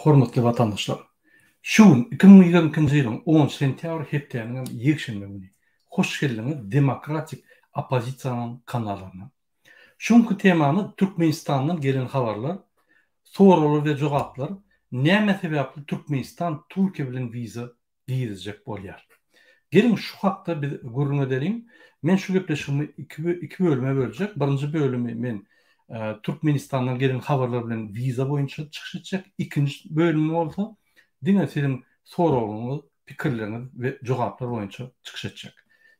Hormatly watandaşlar! Şu gün, 2022-nji ýylyň onunjy sentýabr hepdäniňem ýekşenbe güni. Hoş geldiňiz Demokratik oppozisiýanyň kanalyna. Şu günki temamyz Türkmenistandan gelen habarlar, soraglar we jogaplar, näme sebäpli Türkmenistan Türkiýe bilen wiza girizjek bolýar. Geliň şu hakda biz gürrüň edeliň. Men şu gepleşigimi iki bölüme böljek. Birinji bölümi men Türkmenistandan gelen habarlar bilen wiza boýunça çykyş etjek. Ikinji bölümi bolsa diňe siziň soraglaryňyz, pikirleriňiz we jogaplar boýunça çykyş etjek.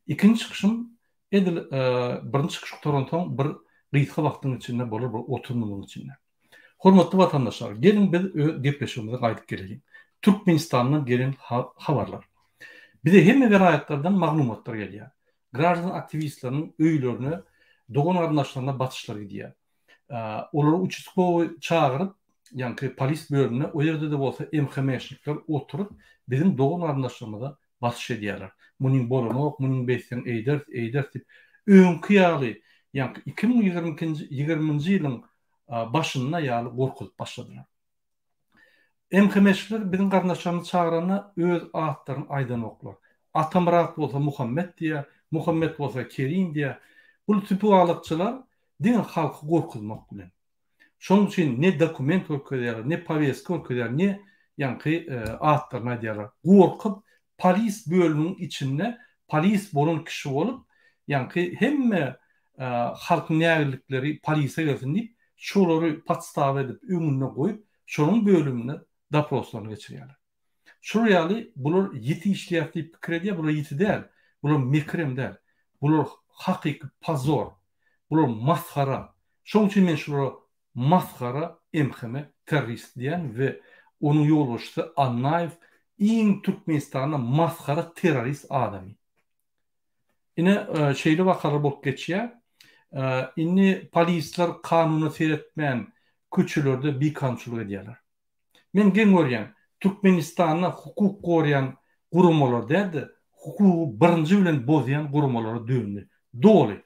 Ikinji çykyşym edil birinji çykyş gutaransoň bir gysga wagtyň içinde bolar, bir 30 minutyň içinde. Hormatly watandaşlar, geliň biz öz gepleşigimize gaýdyp geleliň. Türkmenistandan gelen habarlar. Bize hemme welaýatlardan maglumatlar gelýär. Graždan aktiwistleriniň öýlerine, dogan-garyndaşlaryna basyşlar gidýär. Olary uçastkowy çagyryp, ýaňky polis bölümine, o ýerde-de bolsa MHM-şnikler oturyp, biziň dogan-garyndaşlarymyza basyş edýärler. Munyň bolanok, munyň beýtseň eýderis, eýderis diýip, öňki ýaly, ýaňky 2022-nji, ýigriminji ýylyň başynda ýaly gorkuzyp başladylar. MHM-şikler biziň garyndaşlarymyzy çagyranda öz atlaryny aýdanoklar. Atamyrat bolsa Muhammet diýýär, Muhammet bolsa Kerim diýýär. Bul süpügalykçylar diňe halky gorkuzmak bilen. Şonuň üçin ne dokument görkezýärler, ne poweska görkezýärler, ne ýaňky atlaryny aýdýarlar. Gorkup, polis bölüminiň içinde polis bolan kişi bolup, ýaňky hemme halkyň nägillikleri polise gelsin diýip, şolary podstawa edip, öňünde goýup, şonuň bölüminde doproslaryny geçirýärler. Şular ýaly bular ýiti işleýär diýip pikir edýär, bular ýiti däl, bular mekirem däl. Bular hakyky pozor, bular masgara. Şonuň üçin men şulara masgara MHM terrorist diýýän we onuň ýolbaşçysy Annaýew iň Türkmenistanda masgara terrorist adamy. Ine şeýle wakalar bolup geçýär. Indi polisler kanuna seretmän köçelerde bikanunçylyk edýärler. Men geň görýän, Türkmenistanda hukuk gorýan guramalar däl-de, hukugy birinji bilen bozýan guramalara döndi. Doly.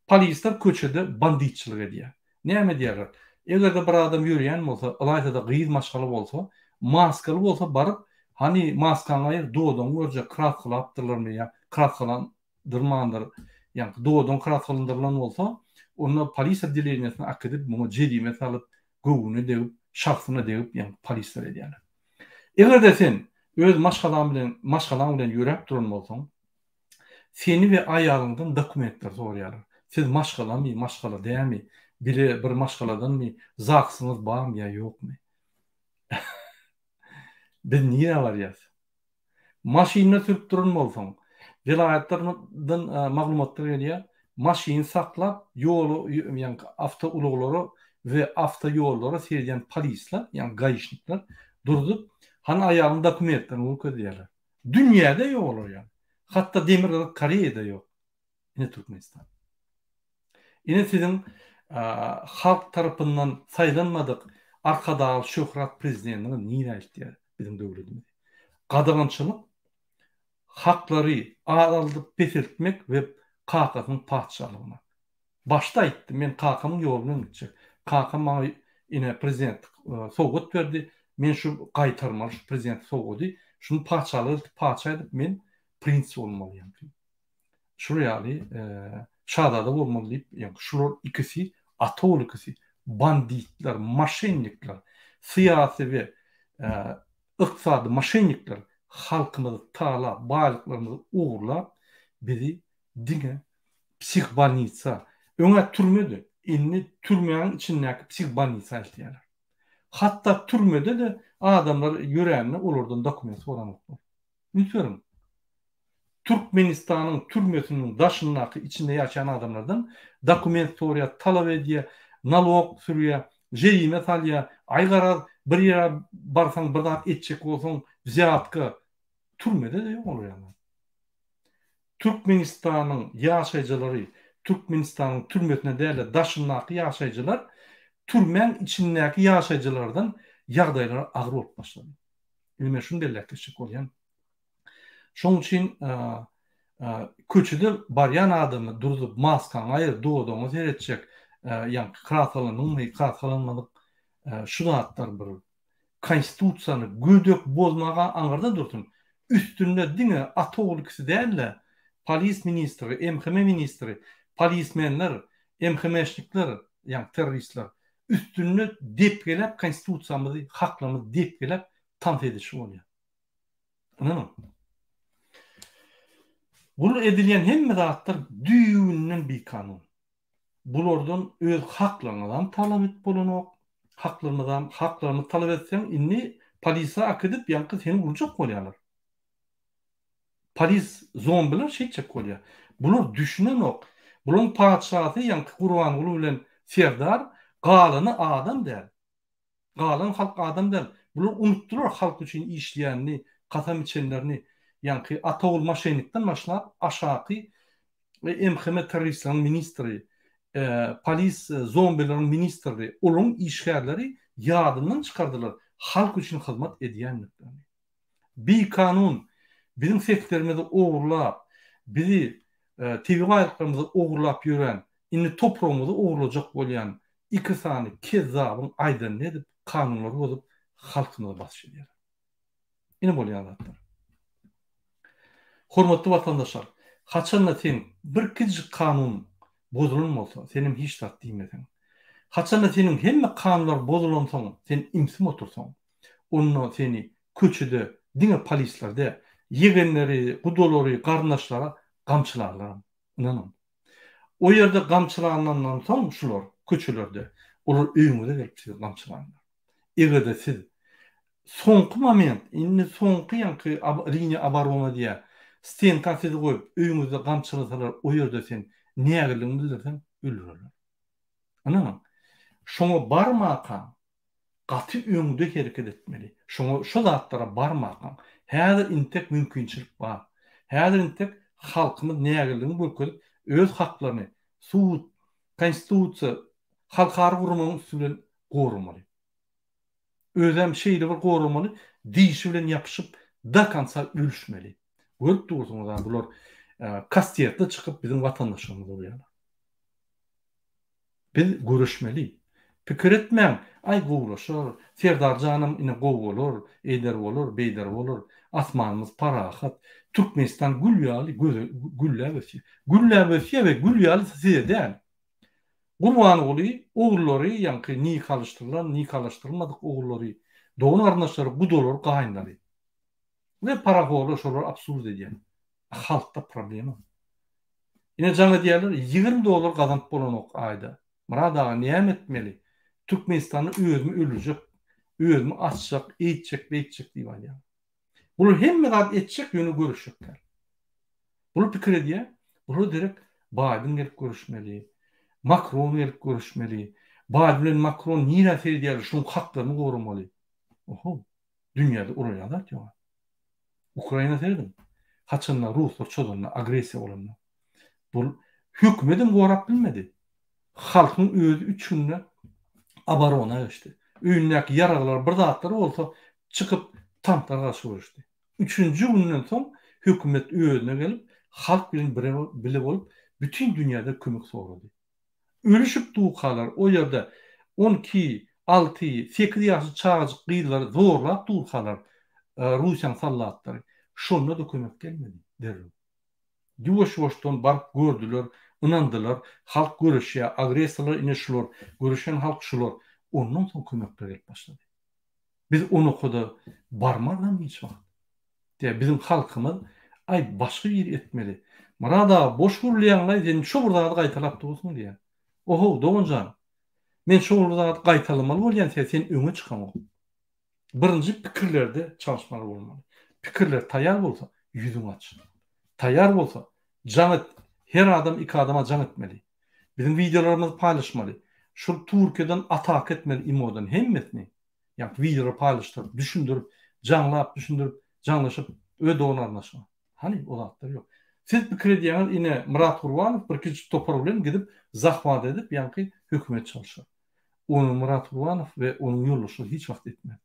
Polisler köçede banditçilik edýär. Näme edýärler? Eger-de bir adam ýörýän bolsa, ylaýta-da gyz maşgala bolsa, maskaly bolsa baryp, hany maskaňy aýyr, dodagyňy görjek, kraskalapdyrlarmy ýa kraskalan dyrmandyr, ýaňky dodagyň kraskalandyrylan bolsa, onda polis otdeleniýesine äkidip, muňa jerime salyp, göwnüne degip, şahsyna degip, ýaňky polisler edýärler. Eger-de sen öz maşgalaň bilen, maşgalaň bilen ýöräp duran bolsaň, seni we aýalyňdan dokumentler soraýarlar. Siz maşgalamy, maşgala dälmi, bile bir maşgaladanmy, ZAGS-yňyz barmy ýa ýokmy? Biz nirä barýas? Maşynda sürüp duran bolsaň, welaýatlardan maglumatlar gelýär, maşyny saklap, ýola, ýagny awtoulaglara we awtoýollara seredýän polisler, ýagny gaişnikler durzup, hany aýalyň dokumentlerini görkez diýýärler. Dünýäde ýok olar ýaly. Hatda Demirgazyk Koreýada ýok. Ine Türkmenistan. Ine siziň halk tarapyndan saýlanmadyk Arkadagly şöhrat prezidentiňiz nirä eltýär biziň döwletimizi. Gadagançylyk haklary azaldyp peseltmek we kakasynyň patyşalygyna. Başda aýtdy men kakamyň ýoly bilen gitjek. Kakam maňa ine prezidentlik sowgat berdi. Men şu gaýtarmaly şu prezidentlik sowgady. Şuny patyşalyga eltip patyşa edip men prins bolmaly ýaňky. Şular ýaly şazada bolmaly diýip, ýagny şular ikisi ata-ogul ikisi banditler, moşennikler, syýasy we ykdysady moşennikler halkymyzy talap, baýlyklarymyzy ogurlap, bizi diňe psihbolnitsa, öň-ä türmedi, indi türmäniň içindäki psihbolnitsa eltýärler. Hatda türmede-de adamlar ýörände olardan dokument soranoklar. Üns beriň. Türkmenistanyň türmesiniň daşyndaky içinde ýaşaýan adamlardan dokument soraýar, talap edýär, nalog sürýär, jerime salýar. Aý garaz, bir ýere barsaň, bir zat etjek bolsaň, wzýatka. Türmede-de ýok olar ýaly. Türkmenistanyň ýaşaýjylary Türkmenistanyň türmesinde däl-de, daşyndaky ýaşaýjylar türmäň içindäki ýaşaýjylardan ýagdaýlary agyr bolup başlady. Indi men şuny belläp geçjek bolýan. Şonuň üçin köçede barýan adamy durzup maskaňy aýyr, dodagyňa seretjek, ýaňky kraskalandyňmy, kraskalanmadyk şu zatlar bir. Konstitusiýany gödek bozmaga aňyrda dursun, üstünde diňe ata ogul ikisi däl-de, polis ministri, MHM ministri, polismenler, MHM-şnikler, ýagny terroristler üstünde depgeläp konstitusiýamyzy, haklarymyzy depgeläp tans edişi bolýar. Ynanyň. Bul edilýän hemme zatlar düýbünden bikanun. Bulardan öz haklaryňyzam talap edip bolanok. Haklarymyzam, haklaryňyzy talap etseň indi polisa äkidip ýaňky seni urjak bolýarlar. Polis zombiler şeýtjek bolýar. Bular düşünenok. Bularyň patyşasy ýaňky Gurbanguly bilen Serdar galany adam däl. Galan halk adam däl. Bular unutdylar halk üçin işleýänini, kasam içenlerini. Ýaňky Ataogul maşennikden başlap aşaky MHM terroristleriň ministri, polis zombileriň ministrleri, olaryň işgärleri ýadyndan çykardylar halk üçin hyzmat edýändiklerini. Bikanun biziň seslerimizi ogurlap, bizi tebigy baýlyklarymyzy ogurlap ýören, indi topragymyzy ogurlajak bolýan iki sany kezzabyň aýdanyny edip, kanunlary bozup, halkymyza basyş edýärler. Ine bolýan zatlar. Hormatly watandaşlar, haçanda sen bir kiçijik kanun bozulan bolsa, senem hiç zat diýmeseň. Haçanda seniň hemme kanunlar bozulansoň, sen ümsüm otursaň, onda seni köçede diňe polisler däl, ýegenleri, gudalary, garyndaşlary gamçylarlaram. Ynanyň. O ýerde gamçylandandan soň şular köçelerde, olar öýüňize gelip sizi gamçylarlar. Eger-de siz soňky moment, indi soňky ýaňky liniýa oborona diýýär, stenka sizi goýup, öýüňizde gamçylasalar, o ýerde sen nägilligiňi bildirseň, öldürerler. Ynanyň. Şoňa barmakaň, gaty öňde hereket etmeli. Şoňa şo zatlara barmakaň. Häzir intek mümkinçilik bar. Häzir intek halkymyz nägilligini görkezip, öz haklaryny sud, konstitusiýa, halkara guramanyň üsti bilen goramaly. Özem şeýle bir goramaly, dişi bilen ýapyşyp do konca ölüşmeli. Görüp dursuňyz-a bular kastetli çykyp biziň watandaşlarymyzy urýarlar. Biz göreşmeli. Pikir etmäň, aý gowulaşar, Serdar janam ine gowy bolar, eýder bolar, beýder bolar, asmanymyz parahat, Türkmenistan gül ýaly gözel gülläp ösýär. Gülläp ösýär we gül ýaly size däl. Gurbanguly ogullary ýaňky nikalaşdyrylan, nikalaşdyrylmadyk ogullary, dogan garyndaşlary, gudalary, gaýynlary. We parahorlar şolar absurd edýän. Halkda problema. Ine jaň edýärler 20 dollar gazanyp bolanok aýda. Myrat aga näme etmeli? Türkmenistanda özümi öldürjek, özümi asjak, eýtjek, beýtjek diýip aýdýarlar. Bular hemme zat etjek ýöne görüşjek däl. Bular pikir edýär, bular derek Baýden gelip görüşmeli, Makron gelip görüşmeli, Baýden bilen Makron nirä seredýärler şoň haklaryny goramaly. Oho, dünýäde urulýan zat ýok. Ukraina serediň. Haçanda ruslar çozanda, agressiýa bolanda. Bul hökümedem gorap bilmedi. Halkyň özi üç günde oborona geçdi. Öýündäki ýaraglar bir zatlar bolsa çykyp tanklara garşy göreşdi. Üçünji günden soň hökümet özüne gelip halk bilen bile bolup bütin dünýäden kömek sorady. Ölüşip durkalar o ýerde 12, 6, 8 ýaşly çagajyk gyzlary zorlap durkalar Russiýanyň sallatlary şonda-da kömek gelmedi derrew. Ýuwaş-ýuwaşdan baryp gördüler, ynandylar, halk göreşýär, agressorlar ine şular, göreşen halk şular. Ondan soň kömekler gelip başlady. Biz o nokada barmazam hiç wagt. Diýä biziň halkymyz aý başga biri etmeli. Myrat aga boş gürleýäňlaý sen şo bir zady gaýtalap dursuň diýä. Ohow doganjan. Men şo bir zady gaýtalamaly bolýan sebäbi sen öňe çykaňok. Birinji pikirlerde çalyşmaly bolmaly. Pikirler taýýar bolsa ýüzüň aç. Taýýar bolsa jaň et. Her adam iki adama jaň etmeli. Biziň wideolarymyzy paýlaşmaly. Şul Türkiýeden ataka etmeli imodan hemmesini. Ýa wideolary paýlaşdyryp, düşündirip, jaňlap, düşündirip, jaňlaşyp öz dogan garyndaşyňa. Hany o zatlar ýok. Siz pikir edýäňiz ine Myrat Gurbanow bir kiçijik topar bilen gidip zahwat edip ýaňky hökümet çalşar. Ony Myrat Gurbanow we onuň ýoldaşlary hiç wagt etmez.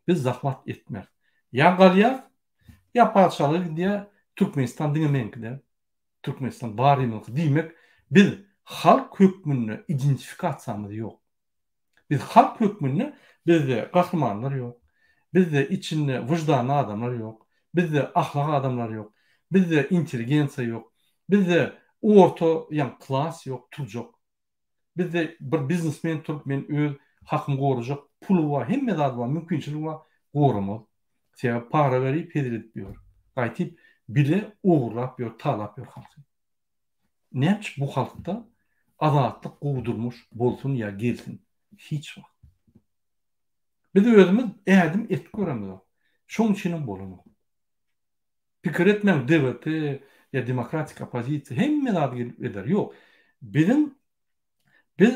Biz zahwat etmeris. Ýa galýas, ýa patyşalyga gidýär, Türkmenistan diňe meňki däl. Türkmenistan barymyňky. Diýmek, biz halk hökmünde identifikasiýamyz ýok. Biz halk hökmünde bizde gahrymanlar ýok. Bizde içinde wyždanly adamlar ýok. Bizde ahlak adamlar ýok. Bizde intelligensiýa ýok. Bizde orta ýa klas ýok, turjak. Bizde bir biznesmen turup men öz hakymy gorajak puly bar, hemme zady bar, mümkinçiligi bar, goramaz. Sebäbi para berip hezil edip ýör. Gaýtyp bile ogurlap ýör, talap ýör halky. Näçe bu halkda azatlyk gowy durmuş bolsun ýa gelsin? Hiç wagt. Biz özümiz ädim etip göremizok. Şoň üçinem bolanok. Pikir etmäň DWP ýa demokratik oppozisiýa hemme zady gelip eder. Ýok. Biziň biz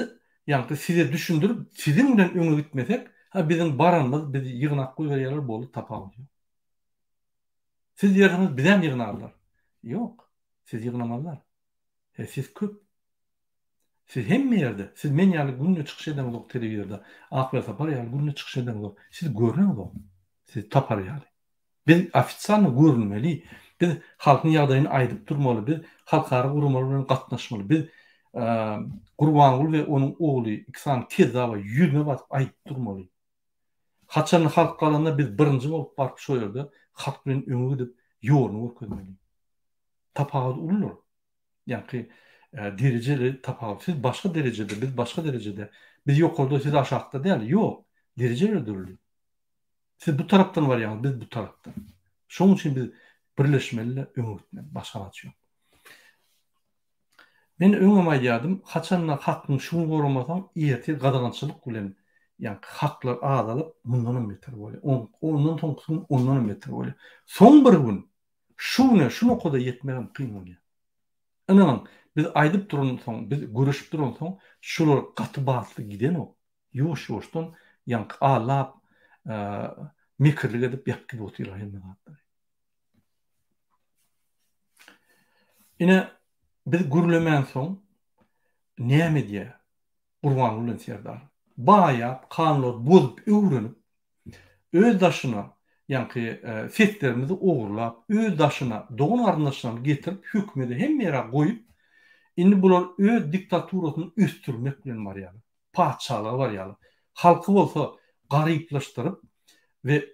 ýaňky size düşündirip siziň bilen öňe gitmesek, ha biziň baranymyz bizi ýygnap goýberýärler boldy tapawudy ýok. Siz diýersiňiz bizem ýygnarlar. Ýok. Siz ýygnamazlar. He siz köp. Siz hemme ýerde, siz men ýaly günde çykyş edeňzok telewizorda, Ak Welsapar ýaly günde çykyş edeňzok. Siz görneňzok. Sizi tapar ýaly. Biz ofitsialno görünmeli. Biz halkyň ýagdaýyny aýdyp durmaly. Biz halkara guramalar bilen gatnaşmaly. Biz Gurbanguly we onuň ogly iki sany kezzaba ýüzüne basyp aýdyp durmaly. Haçan halk galanda biz birinji bolup baryp şo ýerde halk bilen öňe gidip ýoluny görkezmeli. Tapawut uludyr. Ýaňky derejeli tapawut. Siz başga derejede, biz başga derejede. Biz ýokarda, siz aşakda däl. Ýok. Derejeler dürli. Siz bu tarapdan barýaňyz, biz bu tarapdan. Şonuň üçin biz birleşmeli-de öňe gitmeli. Başga alaç ýok. Men öňem aýdýardym, haçanda hakyňy şu gün goramasaň, ertir gadagançylyk bilen ýaňky haklar azalyp, mundanam beter bolýar. Ondan soňky gün ondanam beter bolýar. Soň bir gün şu güne, şu nokada ýetmegem kyn bolýar. Ynanyň, biz aýdyp duransoň, biz göreşip duransoň, şular gaty batly gidenok. Ýuwaş-ýuwaşdan ýaňky aldap, mekirlik edip ýapyp gidip otyrlar hemme zatlary. Ine, biz gürlemänsoň näme edýär Gurbanguly bilen Serdar? Baýap, kanunlary bozup öwrenip, öz daşyna ýaňky seslerimizi ogurlap, öz daşyna dogan-garyndaşlaryny getirip hökümede hemme ýere goýup, indi bular öz diktaturasyny ösdürmek bilen barýarlar. Patyşalyga barýarlar. Halky bolsa garyplaşdyryp we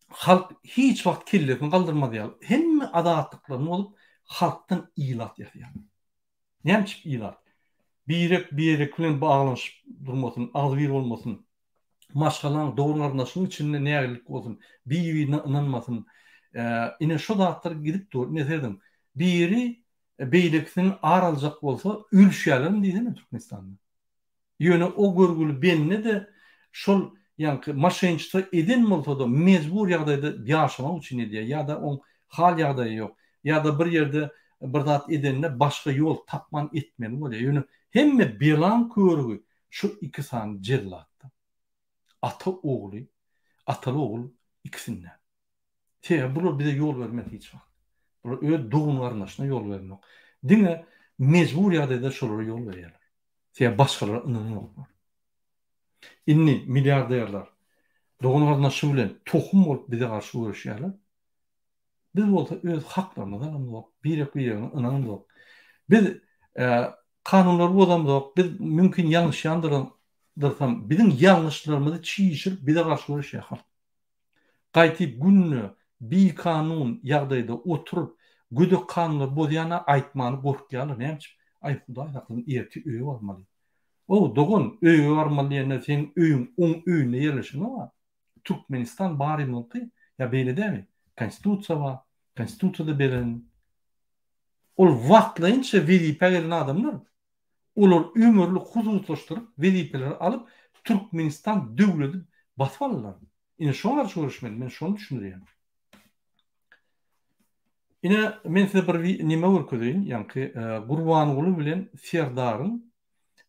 halk hiç wagt kellesini galdyrmaz ýaly hemme azatlyklaryny bozup halkdan ilat ýasaýarlar. Näme üçin ilat? Birek birek bilen baglanyşyp durmasyn, agzybir bolmasyn. Maşgalaň, dogan-garyndaşyň içinde nägilelik bolsun, bir-birine ynanmasyn. Ine şo zatlar gidip dur. Ine serediň. Biri beýlekisini ar aljak bolsa ölüşýärlermi diýsene Türkmenistanda. Ýöne o görgüli bende-de şol ýaňky moşenniçtwo eden bolsa-da mejbur ýagdaýda ýaşamak üçin edýär ýa-da oň hal ýagdaýy ýok ýa-da bir ýerde bir zat edende başga ýol tapman etmeli bolýar. Ýöne hemme belaň körügi şu iki sany jellatda. Ata ogly, ataly ogul ikisinde. Sebäbi bular bize ýol bermez hiç wagt. Bular öz dogan-garyndaşyna ýol berenok. Diňe mejbur ýagdaýda şolara ýol berýärler. Sebäbi başgalara ynananoklar. Indi milliarderler dogan-garyndaşy bilen tohum bolup bize garşy göreşýärler. Biz bolsa öz haklarymyzy alamzok, birek-biregine ynanamzok. Biz kanunlary bozamzok, biz mümkin ýalňyşýandyrsam, biziň ýalňyşlarymyzy çişirip bize garşy göreşýär halk. Gaýtyp günde bikanun ýagdaýda oturyp gödek kanunlary bozýana aýtmany gorkýarlar näme üçin aý hudaý saklasyn ertir öýe barmaly ow dogan öýe barmaly diýende seň öýüň oň öýünde ýerleşenok a Türkmenistan barymyzyňky ýa beýle dämi konstitusiýa bar konstitusiýada beren ol wagtlaýynça wezipä gelen adamlar Olar ömürlik hususlaşdyryp wezipeleri alyp Türkmenistan döwledi basyp aldylar. Ine şoňa garşy göreşmeli men şony düşündirýän. Ine men size bir neme görkezeýin ýaňky Gurbanguly bilen Serdaryň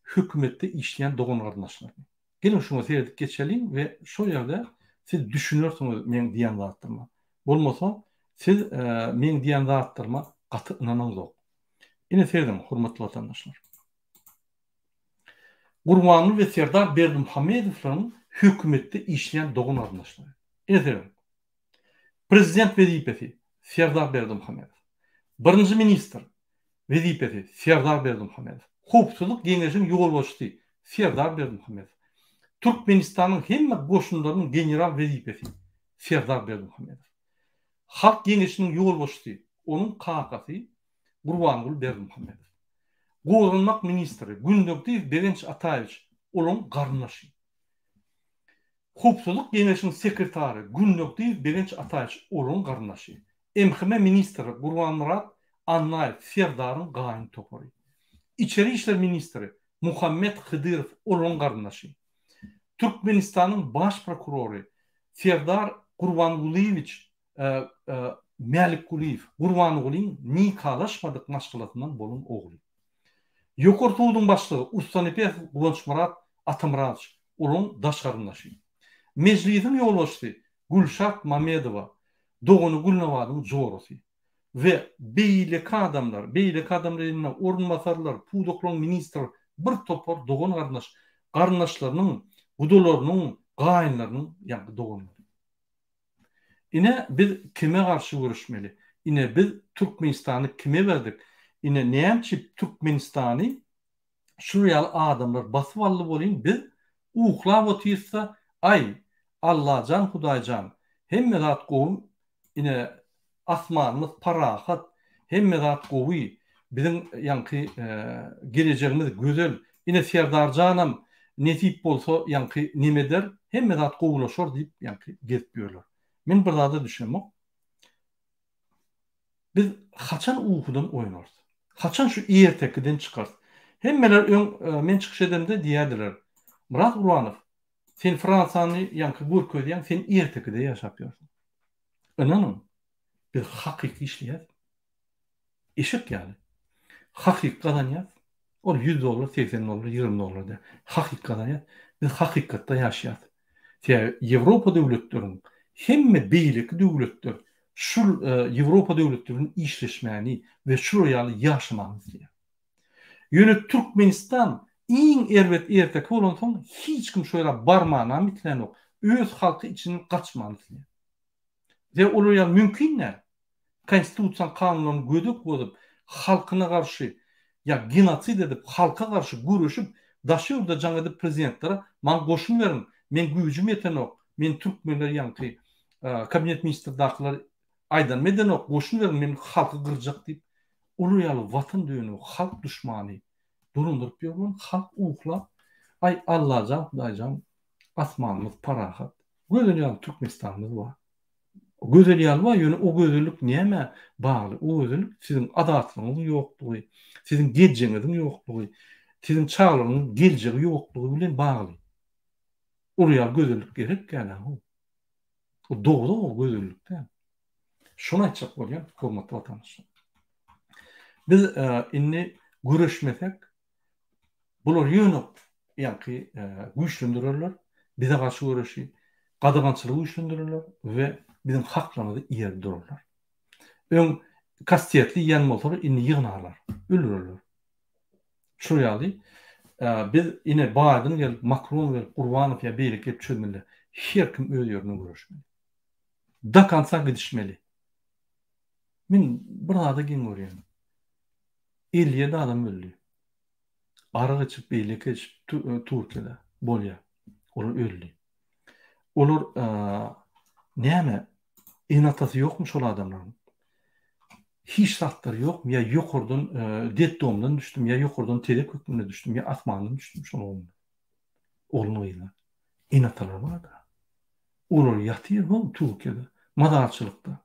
hökümetde işleýän dogan garyndaşlaryny. Geliň şuňa seredip geçeliň we şol ýerde siz düşünersiňiz meň diýen zatlaryma. Bolmasa siz meň diýen zatlaryma gaty ynanaňzok. Ine serediň hormatly watandaşlar. Gurbanguly we Serdar Berdimuhamedowlaryň hökümetde işleýän dogan-garyndaşlary. Ine serediň. Prezident wezipesi Serdar Berdimuhamedow. Birinji ministr wezipesi Serdar Berdimuhamedow. Howpsuzlyk geňeşiniň ýolbaşçysy Serdar Berdimuhamedow. Türkmenistanyň hemme goşunlarynyň general wezipesi Serdar Berdimuhamedow. Halk Geňeşiniň ýolbaşçysy, onuň kakasy Gurbanguly Berdimuhamedow. Goranmak ministri Gündogdyýew Begenç Ataýewiç, olaryň garyndaşy. Howpsuzlyk Geňeşiniň sekretary Gündogdyýew Begenç Ataýewiç, olaryň garyndaşy. MHM ministri Gurbanmyrat Annaýew, Serdaryň gaýyn topary. Içeri işler ministri Muhammet Hydyrow, olaryň garyndaşy. Türkmenistanyň Baş prokurory Serdar Gurbangulyýewiç Mälikgulyýew, Gurbangulyň nikalaşmadyk maşgalasyndan bolan ogly. Ýokary suduň başlygy Ussanepesow Guwançmyrat Atamyradowiç, olaryň daş garyndaşy. Mejlisiň ýolbaşçysy Gülşat Mamedowa, dogany Gülnabadyň jorasy. We beýleki adamlar, beýleki adamlar indi orunbasarlar, pudaklaryň ministr, bir topar dogan-garyndaş, garyndaşlarynyň, gudalarynyň, gaýynlarynyň ýaňky doganlary. Ine biz kime garşy göreşmeli? Ine biz Türkmenistany kime berdik? Ine näme üçin Türkmenistany şular ýaly adamlar basyp aldy bolyn biz uklap otyrsa aý Allajan Hudaýjan hemme zat gowy ine asmanymyz parahat hemme zat gowy biziň ýaňky gelejegimiz gözel ine Serdarjanam nesip bolsa ýaňky neme eder hemme zat gowulaşar diýip ýaňky gezip ýörler men bir zada düşünemok Biz haçan ukudan oýanarys? Haçan şu ertekiden çykarys? Hemmeler öň men çykyş edemde diýýärdiler, Myrat Gurbanow, sen Fransiýany ýaňky görkezýäň, sen ertekide ýaşap ýörsüň. Ynanyň, biz hakyky işleýäris. Eşek ýaly. Hakyky gazanýarys. Ol 100 dollar, 80 dollar, 20 dollar däl. Hakyky gazanýarys. Biz hakykatda ýaşaýarys. Sebäbi Ýewropa döwletleriň hemme beýleki döwletler şul Ýewropa döwletleri bilen işleşmäni we şular ýaly ýaşamagyny isleýär. Ýöne Türkmenistan iň erbet erteki bolansoň hiç kim şo ýere barmanam islänok, öz halky içinden gaçmany isleýär. Sebäbi olar ýaly mümkin däl. Konstitusiýanyň kanunlaryny gödek bozup, halkyna garşy ýa genosid edip, halka garşy göreşip, daşy ýurda jaň edip prezidentlere maňa goşun beriň, meň güýjüm ýetenok, men türkmenler ýaňky kabinet ministrdakylar aýdanymy edenok, goşun beriň men halky gyrjak diýip, olar ýaly watan dönügi, halk duşmany dolandyryp ýörlen, halk uklap, aý Allajan Hudaýjan asmanymyz parahat, gözel ýaly Türkmenistanymyz bar. Gözel ýaly bar, ýöne o gözellik nämä bagly? O gözellik siziň azatlygyňyzyň ýoklugy, siziň geljegiňiziň ýoklugy, siziň çagalaryňyzyň geljegi ýoklugy bilen bagly. Ol ýaly gözellik gerek däl-ä-how. O dowzah o gözellik däl. Şony aýtjak bolýan, hormatly watandaşlar. Biz indi göreşmesek, Bular ýöne ýaňky güýçlendirerler, bize garşy göreşi, gadagançylygy güýçlendirerler we biziň haklarymyzy iýer durarlar. Öň kastetli iýen bolsalar, indi ýygnarlar, öldürerler. Şol ýaly biz ine Baýden gelip, Makron gelip, Gurbanow ýa beýleki gelip çözmeli. Her kim öz ýerinde göreşmeli. Do konca gidişmeli. Men bir zada geň görýän. 57 adam öldi. Arak içip, beýleki içip Türkiýede bolýar. Olar öldi. Olar näme? Ene-atasy ýokmy şol adamlaryň? Hiç zatlary ýokmy? Ýa ýokardan detdomdan düşdüm, ýa ýokardan tezek hökmünde düşdüm, ýa asmandan düşdüm şol oglanlar. Oglan-gyzlar. Ene-atalary bardyr. Olar ýatyr hol Türkiýede, mazarçylykda.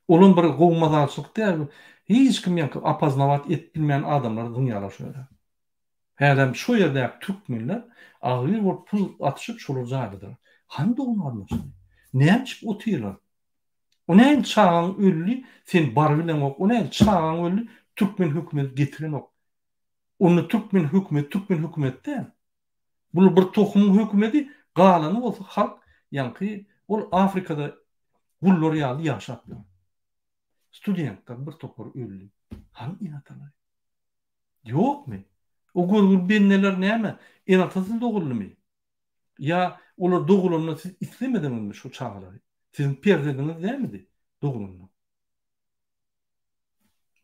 Olam bir gowy mazarçylyk däl. Hiç kim ýaňky opoznawat edip bilmeýän adamlary zyňýarlar şo ýere. Hälem şo ýerdäki türkmenler agzybir bolup pul atyşyp şolary jaýladylar. Hany dogan-garyndaşlary? Näme içip otyrlar? O nähili çagaň öldi, sen barybileňok, o nähili çagaň öldi, türkmen hökümeti getirenok. Onda türkmen hökümeti türkmen hökümeti däl. Bular bir tohumyň hökümeti, galany bolsa halk ýaňky ol Afrikada gullar ýaly ýaşap ýör. Studentler bir topary öldi. Hany ene-atalary? Ýokmy? O görgüli bendeler näme, ene-atasyz doguldymy? Ýa olar dogulanda siz islemediňizmi şu çagalary? Siziň perzendiňiz dälmidi dogulanda?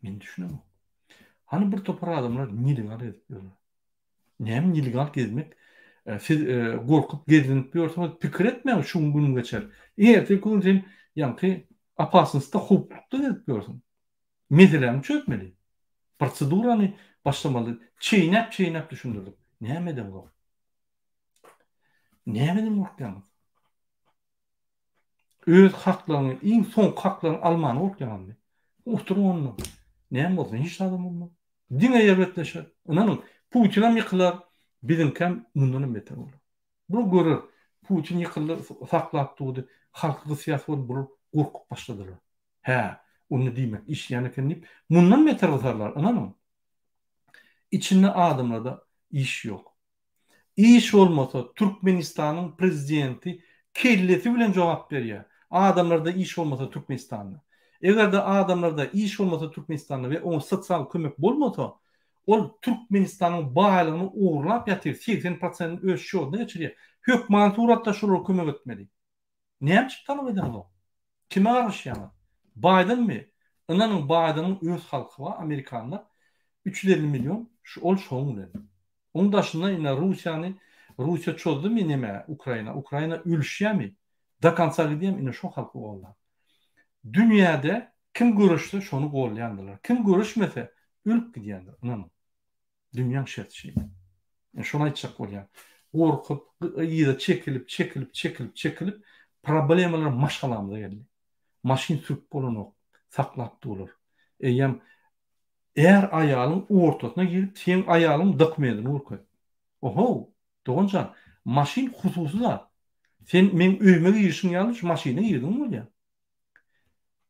Men düşünemok. Hany bir topar adamlar nelegal gezip ýörler. Näme nelegal gezmek? Siz gorkup gezlenip ýörsüňiz, pikir etmäň şu gün günüň geçer. Ertirki gün sen ýaňky opasnostda, howplukda gezip ýörsüň. Meseläni çözmeli. Prosedurany başlamaly. Çeýnäp-çeýnäp düşündirdik. Näme edeňzok? Nämeden gorkýaňyz? Öz haklaryňy, iň soňky haklaryňy almana gorkýaňyzmy? Oturyň onda. Näme bolsun, hiç zadam bolmaz. Diňe erbetleşer. Ynanyň, Putinam ýykylar, biziňkäm mundanam beter bolar. Bular görer. Putin ýykyldy, saklap durdy. Halky gysýas boldy, bular gorkup başladylar. Hä, onda diýmek işleýän eken diýip, mundan beter gysarlar, ynanyň. Içinde adamlarda iş ýok. Iş bolmasa Türkmenistanyň prezidenti kellesi bilen jogap berýär. Adamlarda iş bolmasa Türkmenistanda. Egerde adamlarda iş bolmasa Türkmenistanda we oňa sosial kömek bolmasa, ol Türkmenistanyň baýlygyny ogurlap ýatyr, 80 prosentini öz şýodyna geçirýär. Hökmany suratda şolara kömek etmeli. Näme üçin talap edeňzok? Kime garaşýaňyz? Baýdenmi? Ynanyň Baýdeniň öz halky bar Amerikanda 350 million şu ol şoň bilen. Oň daşynda ine Russiýany Russiýa çozdumy neme Ukraina Ukraina ölüşýämi? Do konca gidýämi ine şo halky goldar. Dünýäde kim göreşse şony golýandyrlar. Kim göreşmese ölüp gidýändir ynanyň. Dünýäň şerti şeýle. Men şony aýtjak bolýan. Gorkup, yza çekilip, çekilip, çekilip, çekilip, problemalar maşgalamyza geldi. Maşyn sürüp bolanok, saklap durlar. Eýýäm är-aýalyň ortasyna girip, seň aýalyň dokumentini görkez. Ohow, doganjan, maşyn hususy zat. Sen meň öýüme girişiň ýaly şu maşyna girdiň bolýar.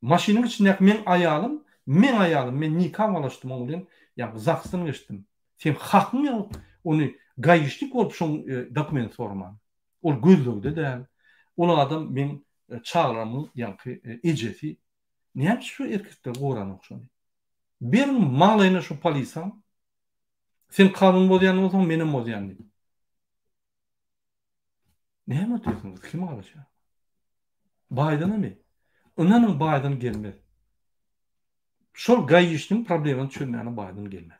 Maşynyň içindäki meň aýalym, meň aýalym, men nika baglaşdym oň bilen, ýa ZAGS-dan geçdim. Seň hakyň ýok ony gaişnik bolup şoň dokument soraman. Ol gözlegde däl. Ol adam meň çagalarymyň ýaňky ejesi. Näme üçin şu erkekler goranok şony? Beriň maňlaýyna şu polisaň. Sen kanun bozýan bolsaň menem bozýan diýip. Näme otyrsyňyz? Kim garaşýar? Baýdanamy? Ynanyň Baýdan gelmez. Şol gaýyşnyň problemany çözmäne Baýdan gelmez.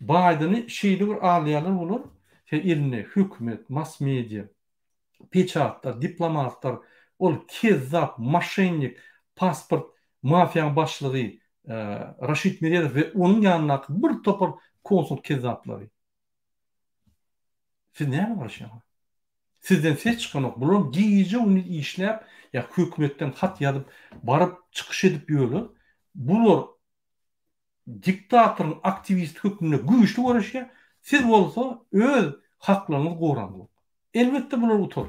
Baýdany şeýle bir alýarlar bular, he elinde hökümet, mass media, peçatlar, diplomatlar, ol kezzap, moşennik, pasport mafiýaň başlygy Raşid Meredow we onuň ýanyndaky bir topar konsul kezzaplary. Siz näme garaşýaňyz? Sizden ses çykanok. Bular gije-gündiz işläp, ýa hökümetden hat ýazyp, baryp çykyş edip ýörler. Bular diktatoryň aktiwisti hökmünde güýçli göreşýär. Siz bolsa öz haklaryňyzy goraňzok. Elbetde bular utar.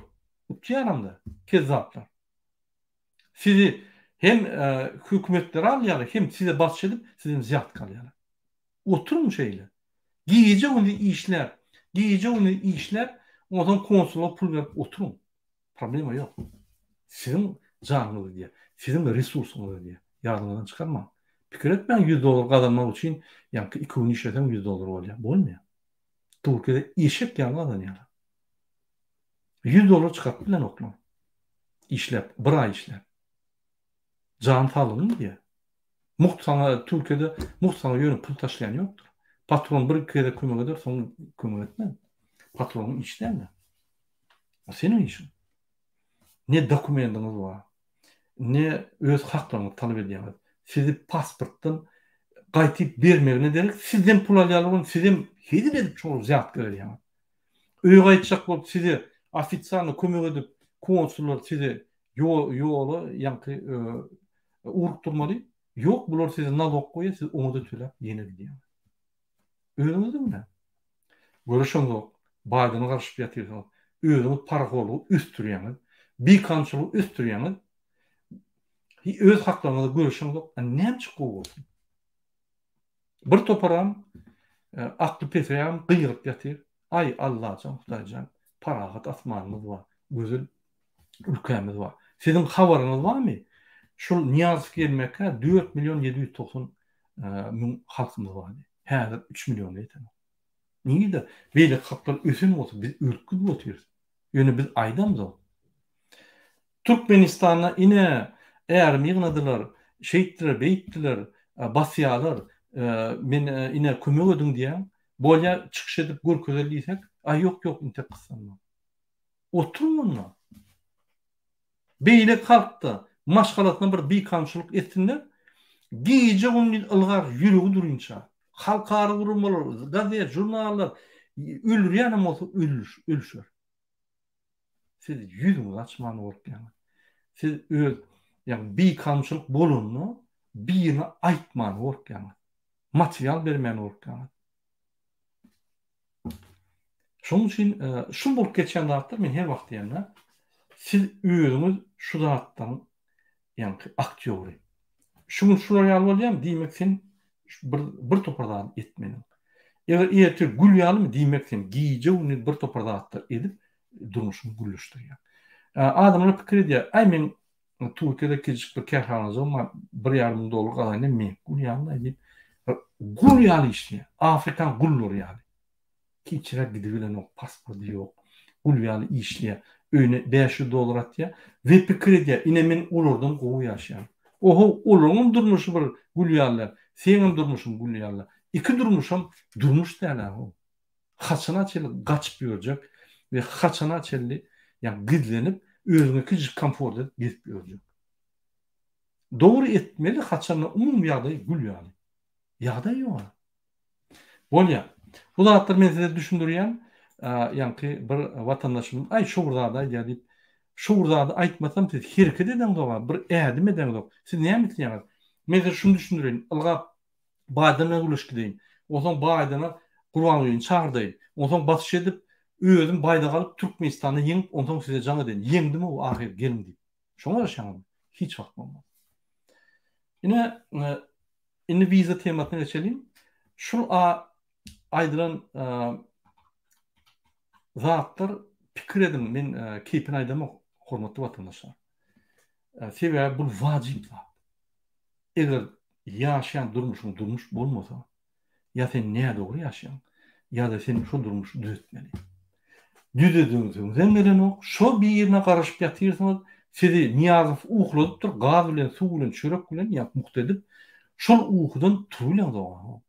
Utýaram-da, kezzaplar. Sizi hem hökümetler alýarlar, hem size basyş edip, sizden wzýatka alýarlar. Oturyň şeýle. Gije-gündiz işläp, gije-gündiz işläp, onsoň konsula pul berip oturyň. Problema ýok. Siziň janyňyz gidýär. Siziň resursyňyz gidýär. Ýadyňyzdan çykarmaň. Pikir etmäň 100 dollar gazanmak üçin ýaňky iki gün işleseň 100 dollar bolýar. Bolmaýar. Türkiýede eşek ýaly gazanýarlar. 100 dollar çykaryp bilenoklar. Işläp, bir aý işläp. Jan saglygyň gidýär. Mugt saňa Türkiýede mugt saňa ýöne pul taşlaýan ýokdur. Patron bir iki gezek kömek eder, soň kömek etmez. Patronyň işi däldir. O seniň işiň. Ne dokumendiňiz bar, ne öz haklaryňyzy talap edýäňiz. Sizi pasportdan gaýtyp bermegine derek sizden pul alýarlar, ony sizem hezil edip şoňa wzýatka berýäňiz. Öýe gaýtjak bolup size ofisialny kömek edip konsullar size ýola ýaňky ugrukdyrmaly. Ýok bular size nalog goýýar siz oňa-da töläp ýene gidýäňiz. Özüňizde günä. Göreşeňzok, baýdana garyşyp ýatyrsyňyz. Özüňiz parahorlygy ösdürýäňiz. Bikanunçylygy ösdürýäňiz. Öz haklaryňyza göreşeňzok. A näme üçin gowy bolsun? Bir toparam akly pesrägem gygyryp ýatyr. Aý, Allajan, Hudaýjan, parahat asmanymyz bar, gözel ülkämiz bar. Siziň habaryňyz barmy? Şul Nyýazow gelmekä dört million 790 müň halkymyz bardy. Häzir üç milliona ýetenok. Nirede beýleki halklar ösen bolsa biz ölüp gidip otyrys. Ýöne biz aýdamzok. Türkmenistanda ine ärimi ýygnadylar, şeýtdiler, beýtdiler, basýalar, men ine kömek ediň diýýäň. Bolýa çykyş edip görkezeli diýsek, Aý ýok ýok intek gyssanma. Oturyň onda. Beýleki halkda maşgalasyna bir bikanunçylyk etsinler, gije gündiz ylgar ýüregi durynça. Halkara guramalar, gazet, žurnallar öldürýänem bolsa ölüşer. Siz ýüzüňizi açman gorkýaňyz. Siz öz ýagny bikanunçylyk bolanda birine aýtman gorkýaňyz. Material bermän gorkýaňyz. Şonuň üçin şu bolup geçýän zatlar men her wagt diýende siz özüňiz şu zatlaryň ýaňky aktýory. Şu gün şular ýaly bolýarmy, diýmek sen bir bir topar zat etmeliň. Eger ertir gül ýalymy, diýmek sen gije-gündiz bir topar zatlar edip durmuşyňy gülleşdirýäň. Adamlar pikir edýär, aý men Türkiýede kiçijik bir kärhanajygym bar, bir ýarym müň dollar gazanýan, men gül ýaly diýip, gul ýaly işleýär. Afrikan gullary ýaly. Hiçräk gidibilenok, pasporty ýok. Gul ýaly işleýär. Öýüne 500 dollar atýar we pikir edýär, ine men olardan gowy ýaşaýan. Oho, olaryňam durmuşy bir gül ýaly däl, seňem durmuşyň gül ýaly däl. Iki durmuşam durmuş däl-ä-how. Haçana çenli gaçyp ýörjek we haçana çenli ýa gizlenip özüňe kiçijik komfort edip gezip ýörjek. Dogry etmeli haçanda umumy ýagdaý gül ýaly. Ýagdaý ýok-a. Bolýa. Bu zatlary men size düşündirýän. Ýaňky bir watandaşym aý şu bir zady aýdýar diýip, şu bir zady aýtmasam siz hereket edeňzok-a, bir ädim edeňzok. Siz näme isleýäňiz? Men size şuny düşündireýin. Ylgap Baýden bilen gürleşip gideýin. Onsoň Baýdene Gurbangulyny çagyrdaýyn. Onsoň basyş edip, özüm baýdak alyp Türkmenistanda ýeňip, onsoň size jaň edeýin. Ýeňdim-ow ahyry, geliň diýip. Şoňa garaşýaňyzmy? Hiç wagt bolmaz. Ine, indi wiza temasyna geçeliň. Şul a aýdylan zatlar pikir ediň, men keýpini aýdamok, hormatly watandaşlar. Sebäbi bu wajyp zat. Eger ýaşaýan durmuşyň durmuş bolmasa, ýa sen nädogry ýaşaýaň, ýa-da sen şo durmuşy düzetmeli. Düzediňizem gelenok, şo birine garaşyp ýatyrsyňyz, sizi Nyýazow ukladypdyr, gaz bilen, suw bilen, çörek bilen ýa mugt edip, şol ukudan turubileňzok.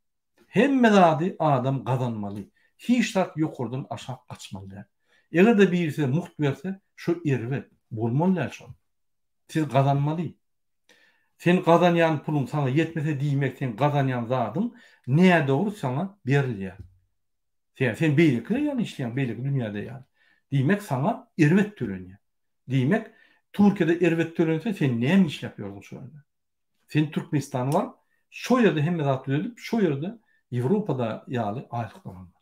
Hemme zady adam gazanmaly. Hiç zat ýokardan aşak gaçmaly däl. Eger-de biri size mugt berse, şo erbet, bolmaly däl şol. Siz gazanmaly. Sen gazanýan puluň saňa ýetmese diýmek seň gazanýan zadyň nädogry saňa berilýär. Sebäbi sen beýlekiler ýaly işleýäň beýleki dünýäde ýaly. Diýmek saňa erbet tölenýär. Diýmek Türkiýede erbet tölense sen näme işläp ýördüň şo ýerde. Sen Türkmenistana baryp şo ýerde hemme zat düzedip şo ýerde Ýewropada ýaly aýlyk gazanmaly.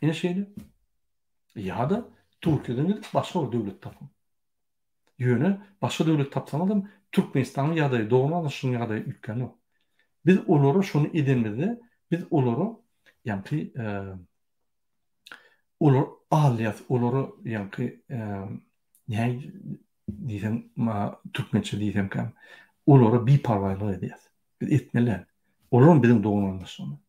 Ine şeýle. Ýa-da Türkiýeden gidip başga bir döwlet tapyň. Ýöne başga döwlet tapsaňyzam Türkmenistanyň ýagdaýy dogan-gardaşlygyň ýagdaýy üýtgänok. Biz olara şony edenimizde biz olara ýaňky olar alýas olara ýaňky näme diýsem türkmençe diýsemkäm olara biparwaýlyk edýäs. Biz etmeli däl. Olaram biziň dogan-gardaşlygymyz.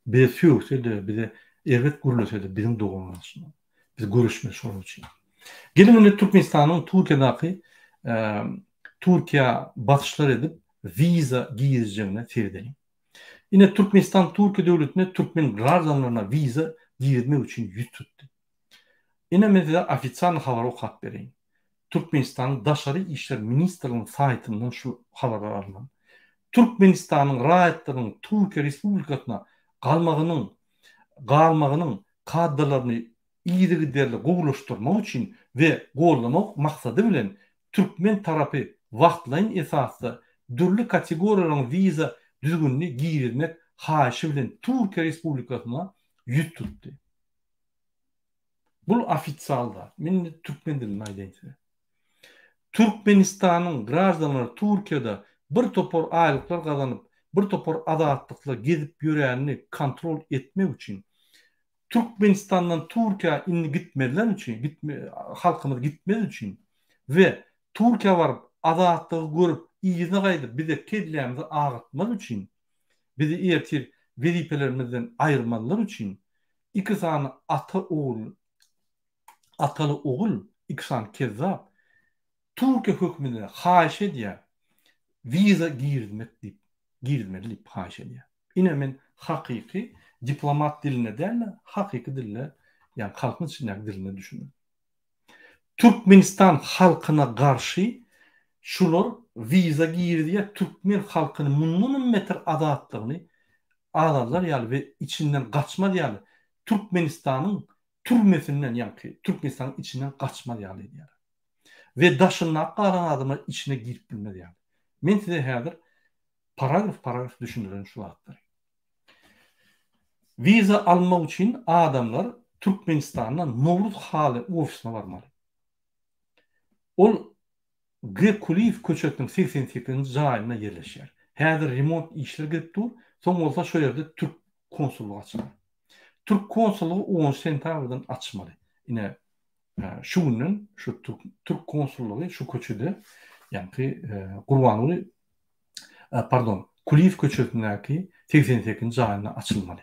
Bize sögse-de, bize erbet gürlese-de biziň dogan-gardaşlygymyz. Biz göreşmeli şolar üçin. Geliň indi Türkmenistanyň Türkiýedäki Türkiýä basyşlar edip wiza girizjegine seredeliň. Ine Türkmenistan Türkiýe döwletine türkmen graždanlaryna wiza girizmek üçin ýüz tutdy. Ine men size ofitsialny habary okap bereýin. Türkmenistanyň Daşary işler ministrliginiň saýtyndan şu habarlar alnan. Türkmenistanyň raýatlarynyň Türkiýe Respublikasyna galmagynyň galmagynyň kadalaryny yzygiderli gowulaşdyrmak üçin we goldamak maksady bilen türkmen tarapy wagtlaýyn esasda dürli kategoriýalaryň wiza düzgünini girizmek haýyşy bilen Türkiýe Respublikasyna ýüz tutdy. Bul ofisial zat. Men indi türkmen dilinde aýdaýyn size. Türkmenistanyň graždanlary Türkiýede bir topar aýlyklar gazanyp, bir topar azatlykla gezip ýöränini kontrol etmek üçin Türkmenistandan Türkiýä indi gitmezler üçin, gitme, halkymyz gitmez üçin we Türkiýä baryp azatlygy görüp yzyna gaýdyp bize kellämizi agyrtmaz üçin, bizi ertir wezipelerimizden aýyrmazlar üçin Iki sany ata ogul ataly ogul iki sany kezzap Türkiýe hökümedine haýyş edýär wiza girizmek diýip girizmeli diýip haýyş edýär. Ine men hakyky Diplomat dilinde däl-de, hakyky dilde, ýagny halkyň içindäki dilinde düşündiriň. Türkmenistan halkyna garşy şular wiza girizýär, türkmen halkyny mundanam beter azatlygyny azaldar ýaly we içinden gaçmaz ýaly Türkmenistanyň türmesinden ýaňky Türkmenistanyň içinden gaçmaz ýaly edýärler. We daşyndaky galan adamlar içine girip bilmez ýaly. Men size häzir paragraf paragraf düşündirerin şu zatlary. Wiza almak üçin adamlar Türkmenistanda Nowruz haly ofisine barmaly. Ol G. Kulyýew köçesiniň 88-nji jaýynda ýerleşýär. Häzir remont işleri gidip dur, soň bolsa şo ýerde türk konsullygy açylar. Türk konsullygy onunjy sentýabrdan açmaly. Ine, şu günden şu türk konsullygy şu köçede, ýaňky Gurbanguly pardon, Kulyýew köçesindäki 88-nji jaýynda açylmaly.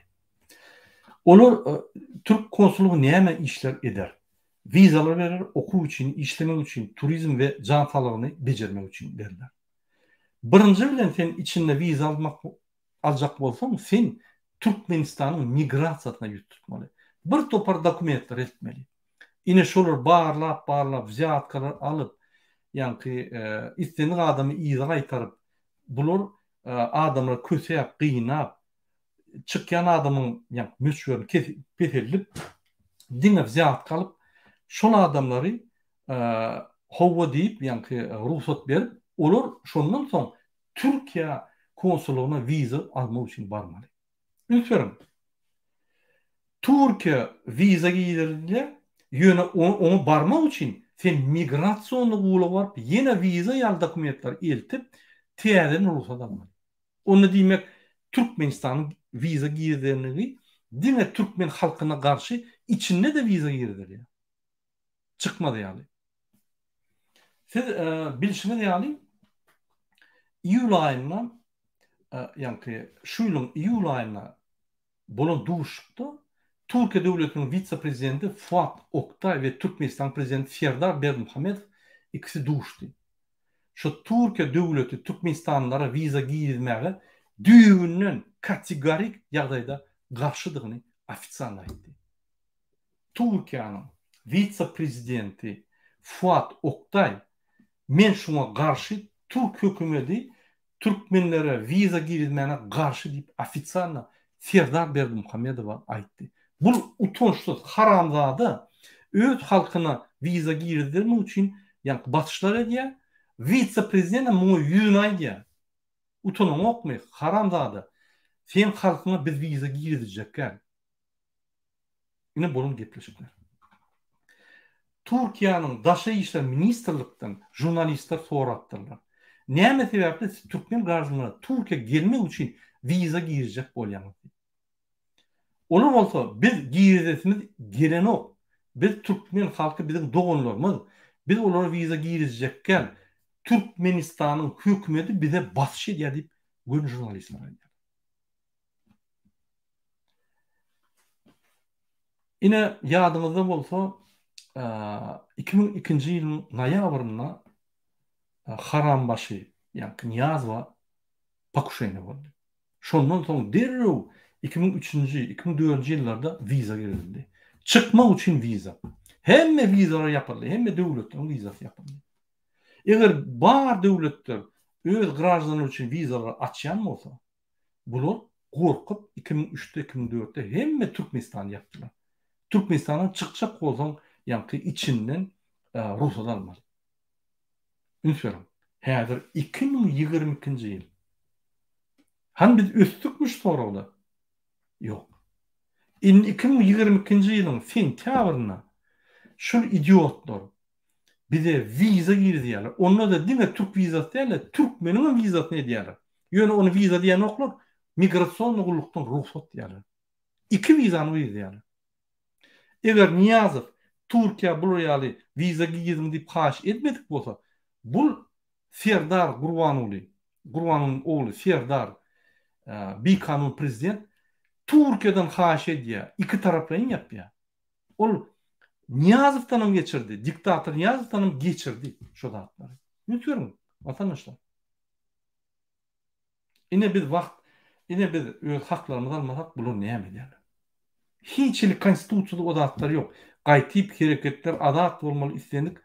Olar türk konsullygy näme işler eder? Wizalar berer, okuw üçin, işlemek üçin, turizm we jan saglygyny bejermek üçin berler. Birinji bilen sen içinde wiza almak aljak bolsaň, sen Türkmenistanyň migrasiýasyna ýüz tutmaly. Bir topar dokumentleri eltmeli. Ine şolar barlap barlap wzýatkalar alyp, ýaňky islendik adamy yza gaýtaryp, bular adamlary kösäp, gynap, çykýan adamyň ýaňky möçberini kesip peseldip, diňe wzýatka alyp, şol adamlary hawa diýip, ýaňky rugsat berip, olar şondan soň Türkiýä konsullygyna wiza almak üçin barmaly. Üns beriň. Türkiýä wiza girizilýär, ýöne oňa barmak üçin sen migrasionnyý gulluga baryp, ýene wiza ýaly dokumentleri eltip, täzeden rugsat almaly. Onda diýmek, Türkmenistanyň wiza girizenligi diňe türkmen halkyna garşy içinde-de wiza girizilýär. Çykmaz ýaly. Siz bilşiňiz ýaly, iýul aýynda, ýaňky şu ýylyň iýul aýynda bolan duşuşykda Türkiýe döwletiniň wise-prezidenti Fuat Oktaý we Türkmenistanyň prezidenti Serdar Berdimuhamedow ikisi duşdy. Şu Türkiýe döwleti türkmenistanlylara wiza girizmäge düýbünden kategorik ýagdaýda garşydygyny ofitsialno aýtdy. Türkiýäniň wise-prezidenti Fuat Oktaý Men şuňa garşy türk hökümedi türkmenlere wiza girizmäne garşy diýip ofitsialno Serdar Berdimuhamedowa aýtdy. Bul utançsyz haramzada öz halkyna wiza girizdirmek üçin ýaňky basyşlar edýär, wise-prezidentem muňa ýüzüne aýdýar. Utanaňokmy haramzada seň halkyňa biz wiza girizjekgäl. Ine bolan gepleşikler. Türkiýäniň Daşary işler ministrlikden žurnalistler sorapdyrlar. Näme sebäpli siz türkmen graždanlaryna Türkiýä gelmek üçin wiza girizjek bolýaňyz diýip. Olar bolsa biz girizesimiz gelenok. Biz türkmen halky biziň doganlarymyz. Biz olara wiza girizjekgäl. Türkmenistanyň hökümeti bize basyş edýär diýip göni žurnalistlere aýdýarlar. Ine, ýadyňyzda bolsa, 2002-nji ýylyň noýabrynda Harambaşy, ýagny Nyýazowa pokuşeniýe boldy. Şondan soň derrew 2003-nji, 2004-nji ýyllarda wiza girizildi. Çykmak üçin wiza. Hemme wizalar ýapyldy, hemme döwletleriň wizasy ýapyldy. Eger bar döwletler öz graždanlary üçin wizalary açýan bolsa, Bular gorkup 2003-de 2004-de hemme Türkmenistany ýapdylar. Türkmenistandan çykjak bolsaň ýaňky içinden rugsat almaly. Üns beriň. Häzir 2022-nji ýyl. Hany biz ösdükmi şu soragda? Ýok. Indi 2022-nji ýylyň sentýabrynda şul idiotlar bize wiza girizýärler. Onda-da diňe türk wizasy däl-de, türkmeniňem wizasyny edýärler. Ýöne ony wiza diýenoklar, migrasionnyý gullukdan rugsat diýýärler. Iki wizany girizýärler. Eger Nyýazow Türkiýä bular ýaly wiza giriziň diýip haýyş etmedik bolsa, bul Serdar Gurbanguly, Gurbangulynyň ogly Serdar bikanun prezident Türkiýeden haýyş edýär, ikitaraplaýyn ýapýar. Ol Nyýazowdanam geçirdi, diktator Nyýazowdanam geçirdi şo zatlary. Üns beriň, watandaşlar. Ine biz wagt, Ine biz öz haklarymyzy almasak bular näme edýärler? Hiç hili konstitusiýada o zatlar ýok. Gaýtyp hereketler azat bolmaly islendik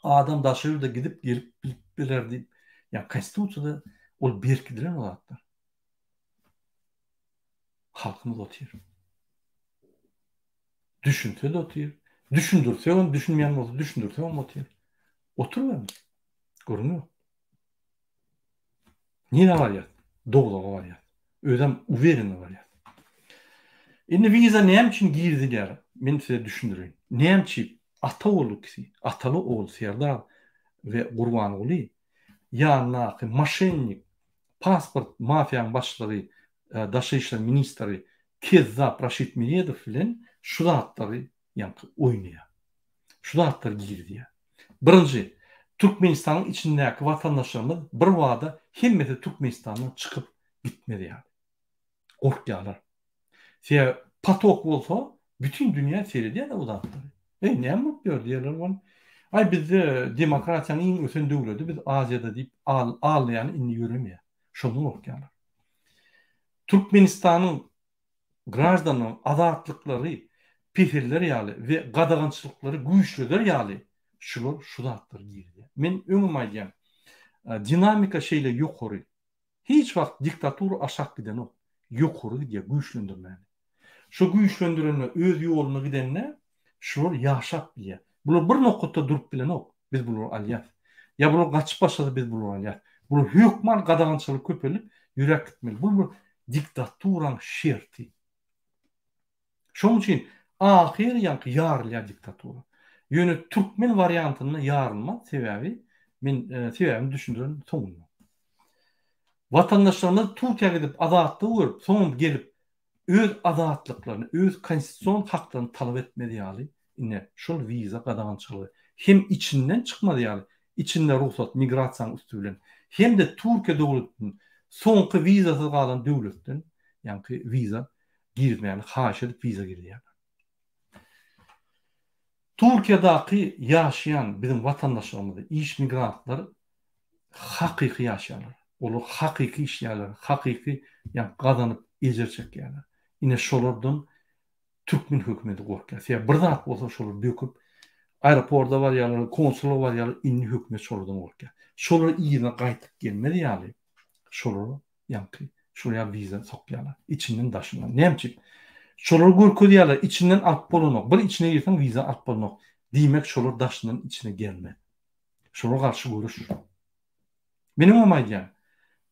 adam daşary ýurda gidip gelip bilip biler diýip. Ýa konstitusiýada ol berkidilen o zatlar. Halkymyz otyr. Düşünse-de otyr. Düşündirsegem düşünmeýän bolsa düşündirsegem otyr. Oturybermeli. Gürrüň ýok. Nirä barýas? Dowzaha barýas. Özem uwerенно barýas. Indi wiza näme üçin girizilýär? Men size düşündireýin. Näme üçin ata ogul ikisi, ataly ogul Serdar we Gurbanguly ýanyndaky moşennik, pasport mafiýanyň başlygy, daşary işler ministri kezzap Raşid Meredow bilen şu zatlary ýaňky oýnaýar. Şu zatlary girizýär. Birinji, Türkmenistanyň içindäki watandaşlarymyz birbada hemmesi Türkmenistandan çykyp gitmez ýaly. Gorkýarlar. Sebäbi potok bolsa bütin dünýä seredýär-de bu zatlary. Eý, näme bolup ýör diýerler ol. Aý bizde demokratiýanyň iň ösen döwleti biz Aziýada diýip aldaýany indi ýöremeýär. Şondan gorkýarlar. Türkmenistanyň graždanlaryň azatlyklary peselder ýaly we gadagançylyklary güýçleder ýaly şular şu zatlary girizýär. Men öňem aýdýan, dinamika şeýle ýokary. Hiç wagt diktatura aşak gidenok, ýokary gidýär güýçlendirmäni. Şo güýçlendirende öz ýoluna gidende şular ýaşap bilýär. Bular bir nokatda durup bilenok, biz bulary alýas. Ýa bular gaçyp başlasa biz bulary alýas. Bular hökman gadagançylyk köpelip ýöräp gitmeli. Bu bir diktaturaň şerti. Şonuň üçin ahyry ýaňky ýarylýar diktatura. Ýöne türkmen wariantynda ýarylmaz sebäbi men sebäbini düşündirerin soňunda. Watandaşlarymyz Türkiýä gidip azatlygy görüp soňam gelip öz azatlyklaryny öz konstitusion haklaryny talap etmez ýaly ine şol wiza gadagançylygy hem içinden çykmaz ýaly içinde rugsat migrasiýanyň üsti bilen hem-de Türkiýe döwletinden soňky wizasyz galan döwletden ýaňky wiza girizmäni haýyş edip wiza girizýärler. Türkiýadaky ýaşaýan biziň watandaşlarymyz, iş migrantlar hakyky ýaşaýarlar. Olar hakyky işleýärler, hakyky ýa gazanyp ejir çekýärler. Ine şolardan türkmen hökümeti gorkýar. Sebäbi bir zat bolsa şolar döküp aeroporta barýarlar, konsula barýarlar, indi hökümet şolardan gorkýar. Şolar yzyna gaýtyp gelmez ýaly şolara Ýaňky şol ýaly wiza sokýarlar. Içinden daşyndan. Näme üçin? Şolary görkezýärler, içinden alyp bolanok. Bir içine girseň wiza alyp bolanok. Diýmek şolar daşyndan içine gelmez. Şolara garşy göreş. Meniň hem aýdýan,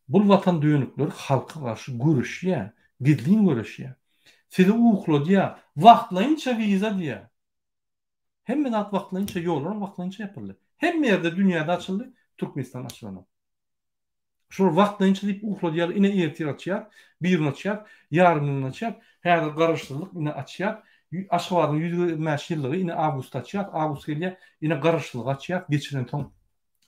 bul watan dönükleri halka garşy göreşýär, gizlin göreşýär. Sizi ukladýar, wagtlaýynça wiza diýýär. Hemme zat wagtlaýynça, ýollaram wagtlaýynça ýapyldy. Hemme ýerde dünýäde açyldy, Türkmenistan açylanok. Şolar wagtlaýynça diýip uhladýarlar, ine ertir açýar, birigün açýar, ýarym ýyldan açýar, häzir garaşsyzlyk ine açýar, Aşgabadyň 125 ýyllygy ine awgustda açýar, awgust gelýär, ine garaşsyzlygy açýar, geçirensoň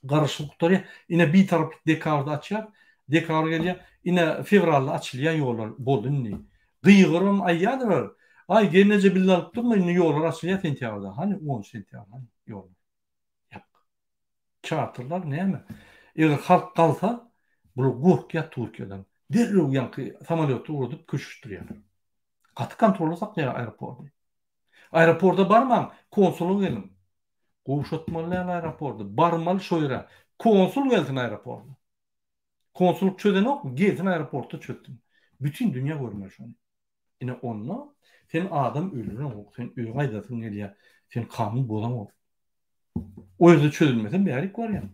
garaşsyzlyk gutarýar, ine bitaraplyk dekabrda açýar, dekabr gelýär, ine fewralda açylýar ýollar, boldy indi. Gygyrybam aýýardylar, aý gelneje bille alyp durma indi ýollar açylýar sentýabrda, hany onunjy sentýabr hany ýollar. Ýapyk. Çarterler näme? Eger halk galsa, bular gorkýar Türkiýeden. Derrew ýaňky samolýotda ugradyp köşeşdirýärler. Gaty kontrolda saklaýar aeroporty. Aeroporta barmaň, konsula geliň. Gowşatmaly däl aeroporty. Barmaly şo ýere. Konsul gelsin aeroporta. Konsullyk çözenokmy? Gelsin aeroportda çözsün. Bütin dünýä görmeli şony. Ine onda sen adam öldüreňok, sen öýüňe gaýdasyň gelýär, sen kanun bozaňok. O ýerde çözülmese bärik barýaň.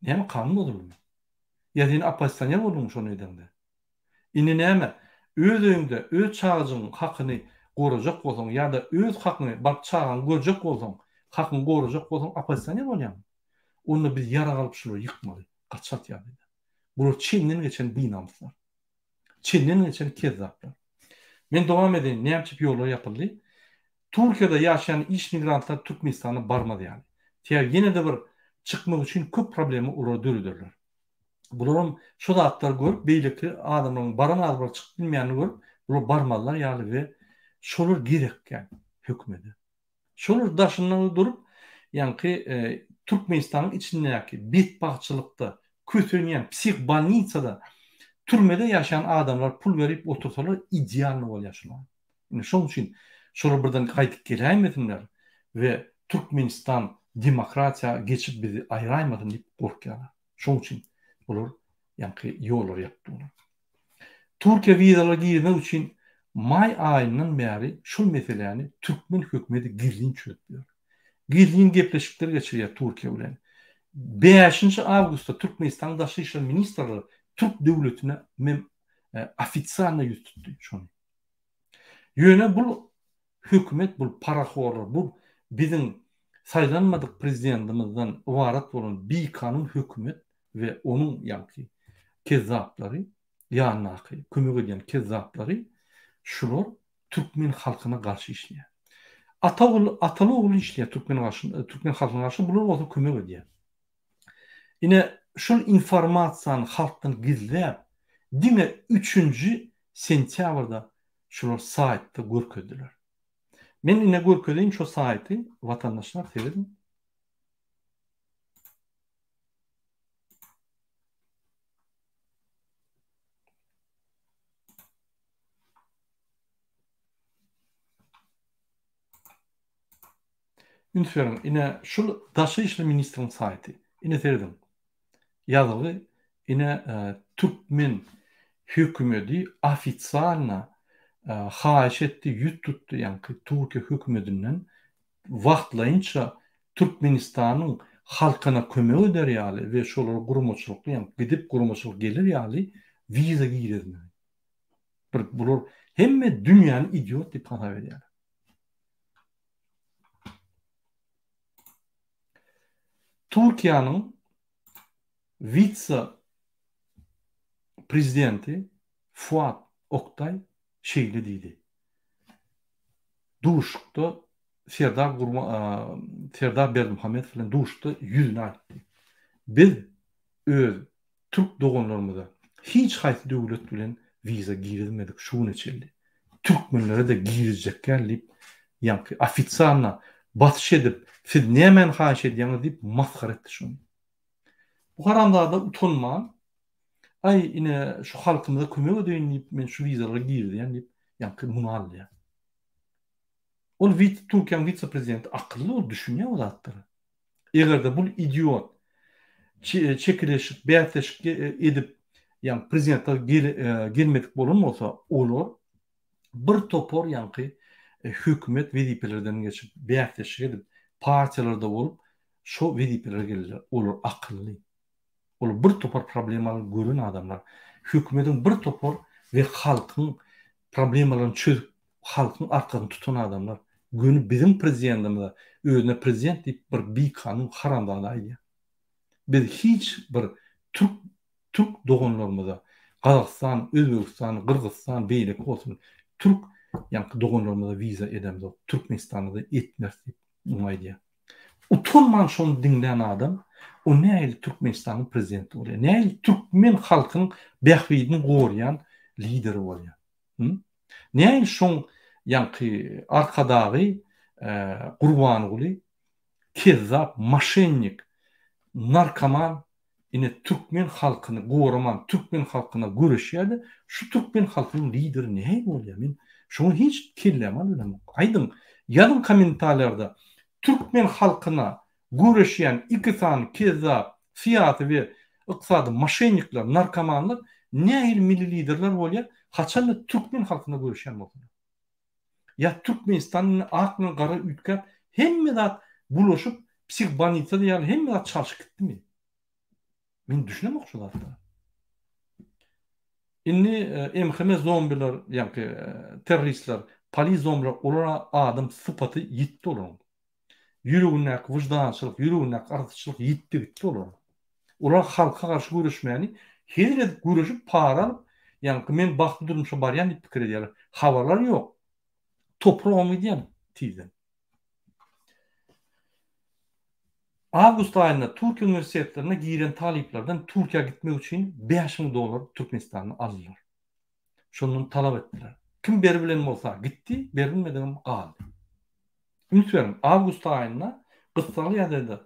Näme kanun bozuldymy? Ýa sen oppozisioner bolduňmy şony edeňde? Indi näme, öz öýüňde öz çagajygyň hakyny gorajak bolsaň ýa-da öz hakyňy baryp çagaňy görjek bolsaň, hakyňy gorajak bolsaň oppozisioner bolýaňmy? Onda biz ýarag alyp şulary ýykmaly, gaçak ýagdaýda. Bular çenden geçen binamyslar. Çenden geçen kezzaplar. Men dowam edeýin, näme üçin ýollar ýapyldy? Türkiýede ýaşaýan iş migrantlar Türkmenistana barmaz ýaly. Sebäbi ýene-de bir çykmak üçin köp problema olara dörederler. Bularam şu zatlary görüp beýleki adamlaryň baran adamlar çykyp bilmeýänini görüp bular barmazlar ýaly we şolar gerekýän hökümede. Şolar daşyndan durup, ýaňky Türkmenistanyň içindäki betbagtçylykda kösenýän psihbolnisada. Türmede ýaşaýan adamlar pul berip otursalar idealny bolýar şular. Indi şoň üçin şolar birden gaýdyp geläýmesinler we Türkmenistan demokratiýa geçip bizi aýraýmasyn diýip gorkýarlar. Şoň üçin bular ýaňky ýollary ýapdylar. Türkiýä wizalar girmek üçin maý aýyndan bäri şul meseläni türkmen hökümeti gizlin çözüp ýör. Gizlin gepleşikler geçirýär Türkiýe bilen. Bäşinji awgustda Türkmenistanyň Daşary işler ministrligi türk döwletine mem ofisialno ýüz tutdy şony. Ýöne bul hökümet bul parahorlar bu biziň saýlanmadyk prezidendimizden ybarat bolan bikanun hökümet we onuň ýaňky kezzaplary ýanyndaky kömek edýän kezzaplary şular türkmen halkyna garşy işleýär. Ata ogul ataly ogul işleýär türkmen garşy türkmen halkyna garşy bular bolsa kömek edýär. Ine şul informasiýany halkdan gizläp diňe üçünji sentýabrda şular saýtda görkezdiler. Men ine görkezeýin şo saýty watandaşlar serediň. Üns beriň, ine şul Daşary işler ministriň saýty. Ine serediň. Ýazgy ine türkmen hökümedi ofisialno haýyş etdi, ýüz tutdy ýaňky Türkiýe hökümedinden wagtlaýynça Türkmenistanyň halkyna kömek eder ýaly we şolara guramaçylykly ýaňky gidip guramaçylyk geler ýaly wiza girizmegi. Bir bular hemme dünýäni idiot diýip hasap edýärler. Türkiýäniň wise prezidenti Fuat Oktaý şeýle diýdi, Duşuşykda Serdar Serdar Berdimuhamedow bilen duşuşykda ýüzüne aýtdy. Biz öz Türk doganlarymyza hiç haýsy döwlet bilen wiza girizmedik şu güne çenli. Türkmenlere-de girizjek däl diýip, ýaňky ofisialno basyş edip, siz nämäni haýyş edýäňiz diýip masgara etdi şony. Bu haramzada utanman, aý ine şu halkymyza kömek edeýin diýip men şu wizalary girizýän diýip, ýaňky muny alýar. Ol Türkiýäniň wise-prezidenti akylly ol düşünýär o zatlara. Eger-de bul idiot çekeleşik, bäsleşik edip, ýagny prezidentlige gelmedik bolan bolsa, olar bir topar ýaňky hökümet wezipelerden geçip, bäsleşik edip, partiýalarda bolup, şo wezipelere geldiler. Olar akylly. Olar bir topar problemalary gören adamlar. Hökümediň bir topar we halkyň problemalaryny çözüp, halkyň arkasyny tutan adamlar. Göni biziň prezidentimize özüne prezident diýip bir bikanun haramzada aýdýar. Biz hiç bir türk türk doganlarymyza Gazagystan, Özbegistan, Gyrgyzystan beýleki bolsun türk ýaňky doganlarymyza wiza edemzok. Türkmenistanda-da etmeris diýip muňa aýdýar. Utanman şony diňlän adam o nähili Türkmenistanyň prezidenti bolýar? Nähili türkmen halkynyň bähbidini gorýan lideri bolýar? Hü? Nähili şoň ýaňky Arkadagy Gurbanguly kezzap, moşennik, narkoman ine türkmen halkyny goraman türkmen halkyna göreşýärde şu türkmen halkynyň lideri nähili bolýar men şoňa hiç kelläm alybilemok aýdyň ýazyň kommentariýalarda türkmen halkyna göreşýän iki sany kezzap syýasy we ykdysady moşennikler narkomanlar nähili milli liderler bolýar haçanda türkmen halkyna göreşýän bolsalar ýa Türkmenistan indi ak bilen gara üýtgäp hemme zat bulaşyp psihbolnitsada ýaly hemme zat çalşyp gitdimi? Men düşünemok şu zatlara. Indi MHM zombiler, ýaňky terroristler, poli zombiler olara adam sypaty ýitdi olaryň. Ýüregindäki wyždançylyk, ýüregindäki arassaçylyk ýitdi gitdi olaryň. Olar halka garşy göreşmäni hezil edip göreşip para alyp, ýaňky men bagtly durmuşa barýan diýip pikir edýärler. Habarlary ýok. Topragam gidýän tizden. Awgust aýynda Türkiýe uniwersitetlerine giren talyplardan Türkiýä gitmek üçin 5000 dollar Türkmenistandan aldylar. Şondan talap etdiler. Kim beribilen bolsa gitdi, berilmedigem galdy. Üns beriň, awgust aýynda gyssagly ýagdaýda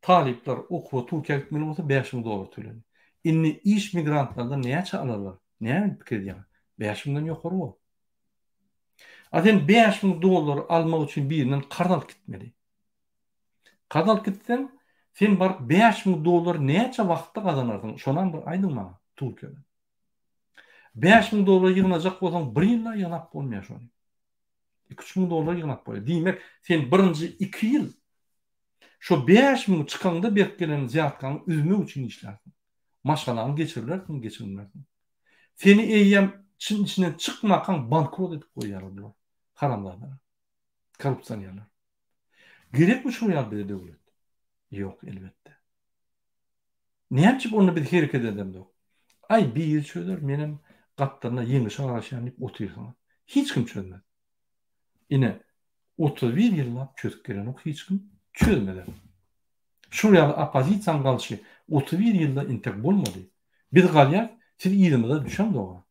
talyplar okuwa Türkiýä gitmeli bolsa 5000 dollar tölemeli. Indi iş migrantlardan näçe alarlar? Näme pikir edýäňiz? 5000 den ýokary bor. A sen 5000 dollar almak üçin birinden karz alyp gitmeli. Karz alyp gitseň, sen baryp 5000 dollar näçe wagtda gazanarsyň? Şonam bir aýdyň maňa, Türkiýede. 5000 dollar ýygnajak bolsaň, bir ýylda ýygnap bolmaýar şony. 2-3 müň dollar ýygnap bolýar. Diýmek, sen birinji 2 ýyl şo 5000 çykaňda berip gelen zýatkaňy üzmek üçin işlärsiň. Maşgalaňy geçirilersiň, geçirmersiň. Seni eýýäm çyn içinden çykmakaň bankrot edip goýýarlar bular. Haramzadalar. Korrupsionerler. Gerekmi şuň ýaly bize döwlet? Ýok, elbetde. Näme üçin onda biz hereket edemzok? Aý, biri çözer, menem gapdalynda ýeňişe garaşýan diýip otyrsyňyz. Hiç kim çözmez. Ine, 31 ýyllap çözüp gelenok hiç kim, çözmezem. Şul ýaly oppozisiýanyň galyşy 31 ýylda intek bolmady. Biz galýas, siz yzymyza düşeňzog-a.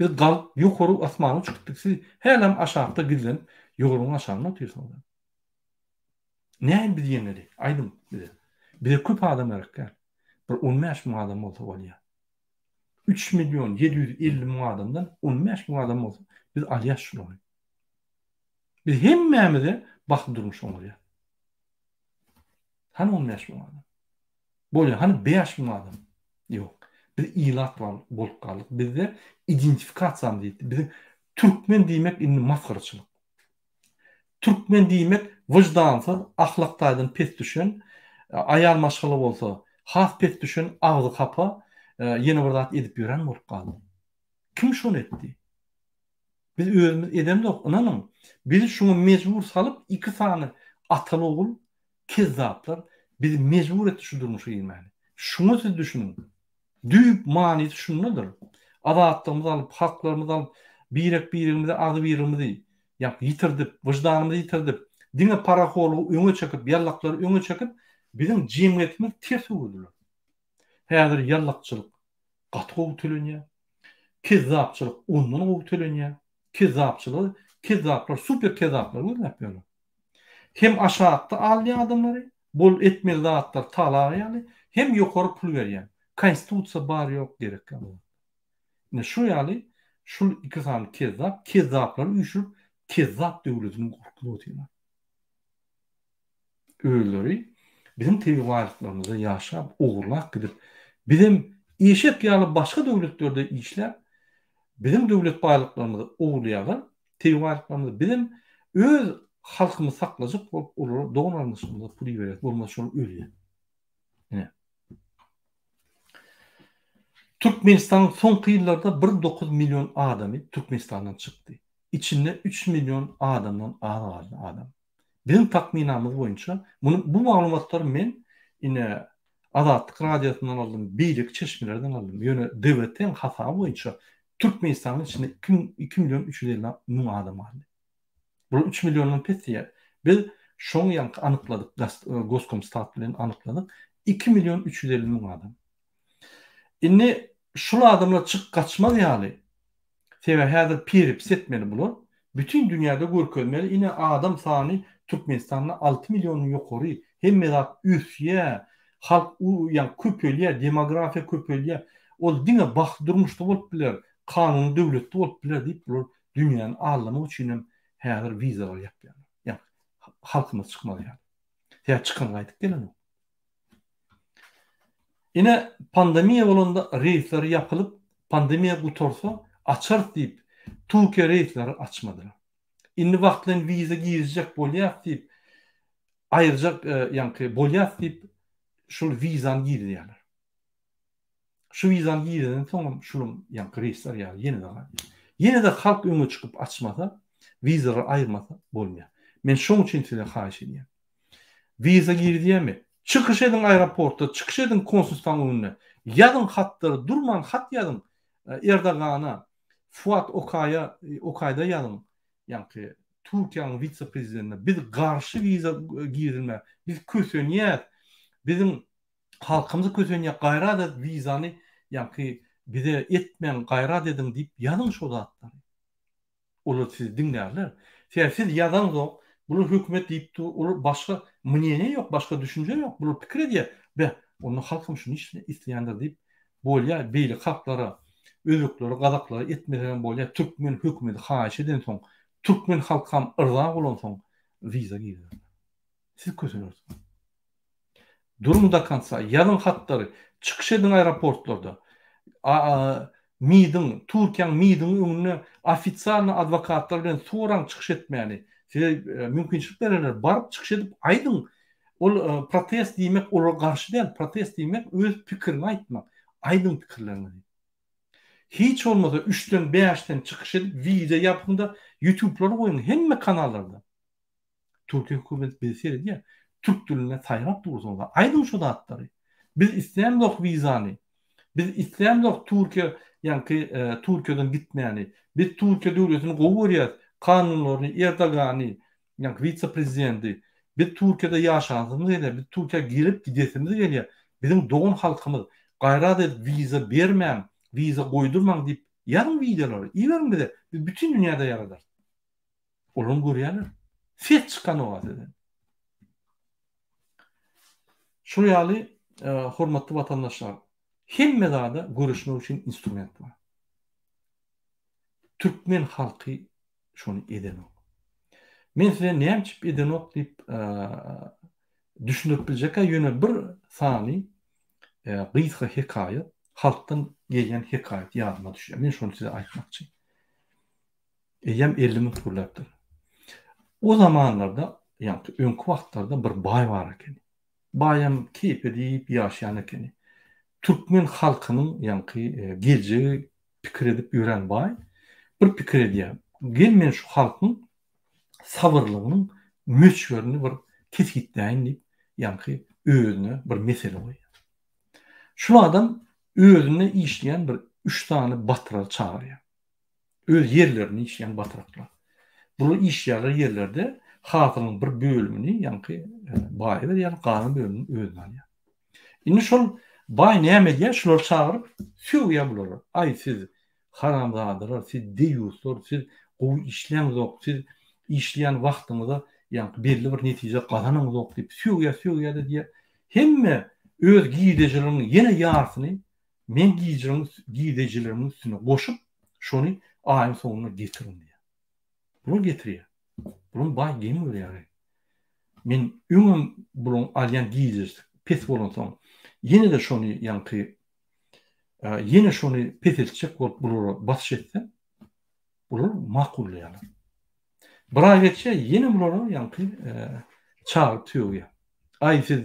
Biz galyp ýokary asmana uçup gitdik, siz hälem aşakda gizlenip ýoruň aşagynda otyrsyňyz. Nähili biz ýeňeli? Aýdyň bize. Bize köp adam gerek däl. Bir 15 müň adam bolsa bolýar. 3 million 750 müň adamdan 15 müň adam bolsa biz alýas şulary. Biz hemmämize bagtly durmuş oňarýas. Hany 15 müň adam? Bolýar, hany 5 müň adam? Ýok. Biz ilat bolup galdyk. Bizde identifikasiýamyz ýitdi. Biziň türkmen diýmek indi masgaraçylyk. Türkmen diýmek wyždansyz, ahlak taýdan pes düşen, aýal maşgala bolsa has pes düşen, agzy hapa, ýene bir zat edip ýören bolup galdy. Kim şony etdi? Biz özümiz edemzok, ynanyň. Bizi şuňa mejbur salyp iki sany ataly-ogul kezzaplar bizi mejbur etdi şu durmuşa girmäne. Şuňa siz düşüniň. Düýp manysy şundadyr. Azatlygymyzy alyp, haklarymyzy alyp, birek-biregimize agzybirligimizi ýa ýitirdip, wyždanymyzy ýitirdip, diňe parahorlugy öňe çekip, ýallaklary öňe çekip, biziň jemgyýetimizi ters öwürdiler. Häzir ýallakçylyk gaty gowy tölenýär. Kezzapçylyk ondan gowy tölenýär. Kezzapçylygy kezzaplar, super kezzaplar gözläp ýörler. Hem aşakda alýar adamlary, bol etmeli zatlar talar ýaly, hem ýokary pul berýär. Konstitusiýa bar ýok gerek ýaly. Ine şu ýaly şul iki sany kezzap, kezzaplary üýşürip kezzap döwletini gurdup otyrlar. Özleri biziň tebigy baýlyklarymyzda ýaşap, ogurlap gidip, bizem eşek ýaly başga döwletlerde işläp, biziň döwlet baýlyklarymyzy ogurlaýarlar, tebigy baýlyklarymyzy bizem öz halkymyzy saklajak bolup olara dogan-garyndaşlarymyza pul iberýäris, bolmasa şolar ölýär. Ine. Türkmenistanyň soňky ýyllarda bir dokuz million adamy Türkmenistandan çykdy. Içinde üç million adamdan az galdy adam. Biziň takmynamyz boýunça, muny bu maglumatlary men ine Azatlyk Radiosyndan aldym, beýleki çeşmelerden aldym. Ýöne DWT-iň hasaby boýunça Türkmenistanyň içinde 2 million 350 müň adam galdy. Bular 3 milliondan pes diýýär. Biz şoň ýaňky anykladyk, Goskomstat bilen anykladyk. 2 million 350 müň adam. Indi şul adamlar çyk gaçmaz ýaly, sebäbi häzir perepis etmeli bular. Bütin dünýäde görkezmeli, ine adam sany Türkmenistanda 6 milliondan ýokary, hemme zat ösýär, halk ýa köpelýär, demografiýa köpelýär. Ol diňe bagtly durmuşda bolup biler, kanuny döwletde bolup biler diýip bular dünýäni aldamak üçin hem häzir wizalar ýapýarlar. Ýa halkymyz çykmaz ýaly. Sebäbi çykan gaýdyp gelenok. Ine pandemiýa bolanda reýsler ýapylyp, pandemiýa gutarsa açarys diýip, Türkiýe reýsleri açmadylar. Indi wagtlaýyn wiza girizjek bolýas diýip, aýyrjak ýaňky bolýas diýip, şul wizany girizýärler. Şu wizany girizenden soňam şulam ýaňky reýsler ýaly ýene-de galýar. Ýene-de halk öňe çykyp açmasa, wizalary aýyrmasa bolmaýar. Men şoň üçin size haýyş edýän. Wiza girizýärmi? Çykyş ediň aeroportda, çykyş ediň konsulstwaň öňünde. Ýazyň hatlary, durman hat ýazyň Erdogana, Fuat Okaýa, Okaýda ýazyň, ýaňky Türkiýäniň wise-prezidentine. Biz garşy wiza girizilmä. Biz kösenýäs. Biziň halkymyz kösenýär, gaýrat et wizany ýaňky bize etmäň, gaýrat ediň diýip ýazyň şo zatlary. Olar sizi diňlärler. Sebäbi siz ýazaňzok, bular hökümet diýip dur, olar başga mneniýe ýok, başga düşünje ýok, bular pikir edýär, beh, onda halkam şuny isleýändir diýip. Bolýa beýleki halklara, özbeklere, gazaklara etmesegem bolýa, türkmen hökümeti haýyş edensoň, türkmen halkam yrza bolansoň wiza girizerler. Siz kösenersiňiz. Duruň do konca, ýazyň hatlary, çykyş ediň aeroportlarda. MID-iň, Türkiýäň MID-iň öňünde ofisialny adwokatlar bilen soraň çykyş etmäni. Size mümkinçilik bererler, baryp çykyş edip aýdyň. Ol protest diýmek olara garşy däl, protest diýmek öz pikiriňi aýtmak. Aýdyň pikirleriňizi. Hiç bolmasa üçden, bäşden çykyş edip wideo ýapyň-da ýutublara goýuň hemme kanallarda. Türkiýe hökümeti bizi seredýär. Türk dilinde saýrap dursuňyz. Aýdyň şu zatlary. Biz islämzok wizany. Biz islämzok Türkiýe ýaňky Türkiýeden gitmäni. Biz Türkiýe döwletini gowy görýäs. Kanunlaryny, Erdogany, ýaňky wise-prezidenti. Biz Türkiýede ýaşasymyz gelýär. Biz Türkiýä gelip gidesimiz gelýär. Biziň dogan halkymyz. Gaýrat edip wiza bermäň, wiza goýdurmaň diýip ýazyň wideolary, iberiň bize. Biz bütin dünýäde ýaradarys. Olam görýärler. Ses çykanok-a sizden. Şol ýaly hormatly watandaşlar, hemme zada göreşmek üçin instrument bar. Türkmen halky şony edenok. Men size näme üçin edenok diýip düşündirip biljek-ä, ýöne bir sany gysga hekaýat, halkdan gelýän hekaýat ýadyma düşýär. Men şony size aýtmakçy. Eýýäm 50 minut gürläpdir. O zamanlarda, ýagny öňki wagtlarda bir baý bar ekeni. Baýam keýp edip ýaşaýan ekeni. Türkmen halkynyň ýaňky geljegi pikir edip ýören baý bir pikir edýär. Gel men şu halkyň sabyrlygynyň möçberini bir kesgitläýin diýip, ýaňky özüne bir mesele goýýar. Şul adam özünde işleýän bir üç sany batyragy çagyrýar. Öz ýerlerinde işleýän batraklar. Bular işleýärler ýerlerde hasylyň bir bölümini ýaňky baýa berýär, galan bölümini özüne alýar. Indi şol baý näme edýär? Şulary çagyryp sögýär bulary. Aý siz haramzadalar, siz deýýuslar, siz gowy işläňzok, siz işleýän wagtyňyza ýaňky belli bir netije gazanaňzok diýip sögýär, sögýär-de diýýär. Hemme öz girdejileriniň ýene ýarsyny Men girdejilerimiň üstüne goşup, şony aýyň soňunda getiriň diýýär. Bular getirýär. Bularyň baý geň görýär. Men öňem bularyň alýan girdejisi pes bolansoň, ýene-de şony ýaňky ýene şony peseltjek bolup bulara basyş etsem, bular makullaýarlar. Bir aý geçýär, ýene bulara ýaňky çagyryp sögýär. Aý siz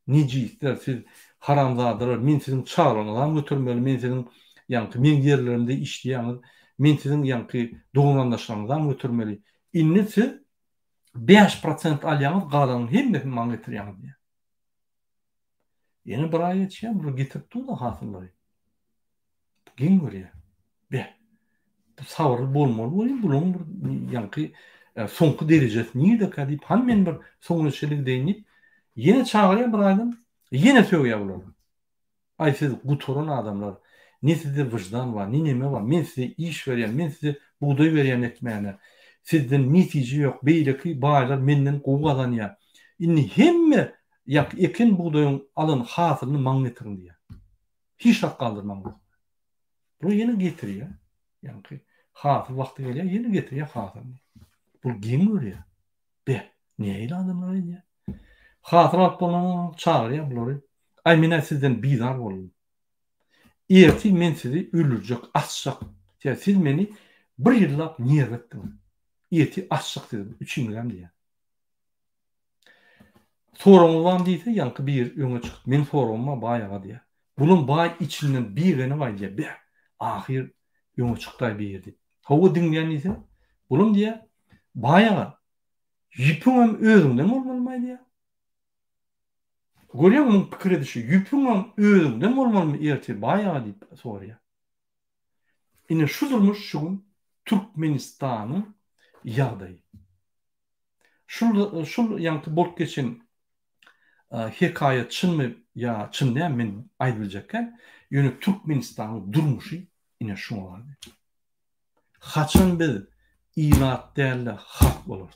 nejisler, siz haramzadalar, men siziň çagalaryňyzam götermeli, men siziň ýaňky meň ýerlerimde işleýäňiz, men siziň ýaňky dogan-garyndaşlaryňyzam götermeli. Indi siz 5% alýaňyz, galanyň hemmesini maňa getirýäňiz diýýär. Ýene bir aý geçýär, bular getirip dur-da hasyllary. Geň görýär. Beh, bu sabyrly bolmaly welin, bularyň bir ýaňky soňky derejesi niredekä diýip, hany men bir soňuna çenli gideýin diýip, ýene çagyrýar bir aýdan, ýene sögýär bulary. Aý siz gutaran adamlar, ne sizde wyždan bar, ne neme bar, men size iş berýän, men size bugdaý berýän ekmäne, sizden netije ýok, beýleki baýlar menden gowy gazanýar. Indi hemme ýaňky eken bugdaýyň alan hasylyny maňa getiriň diýýär. Hiç zat galdyrmaň diýýär. Bular ýene getirýär. Ýaňky hasyl wagty gelýär, ýene getirýär hasylyny. Bul geň görýär. Be, nähili adamlar aýdýar. Hasyl alyp bolansoň çagyrýar bulary. Aý, men-ä sizden bizar boldum. Ertir men sizi öldürjek, asjak. Sebäbi siz meni bir ýyllap nerw etdiňiz. Ertir asjak sizi, üçiňizem diýýär. Soragyňyz barmy diýse, ýaňky biri öňe çykyp, meň soragym bar, baý aga diýýär. Bulam baý içinden begenip aýdýar, Beh, ahyr öňe çykdaý biri diýip. Hawa, diňleýän diýse, bulam diýýär, Baý aga, ýüpüňem özüňden bolmalymaý diýýär. Görýäňmi muň pikir edişi, ýüpüňem özüňden bolmalymy ertir, baý aga diýip soraýar. Ine şu durmuş şu gün Türkmenistanyň ýagdaýy. Şul şul ýaňky bolup geçen hekaýa çynmy ýa çyn däl men aýdyp biljek däl. Ýöne Türkmenistanyň durmuşy ine şuňa bagly. Haçan biz ilat däl-de halk bolarys?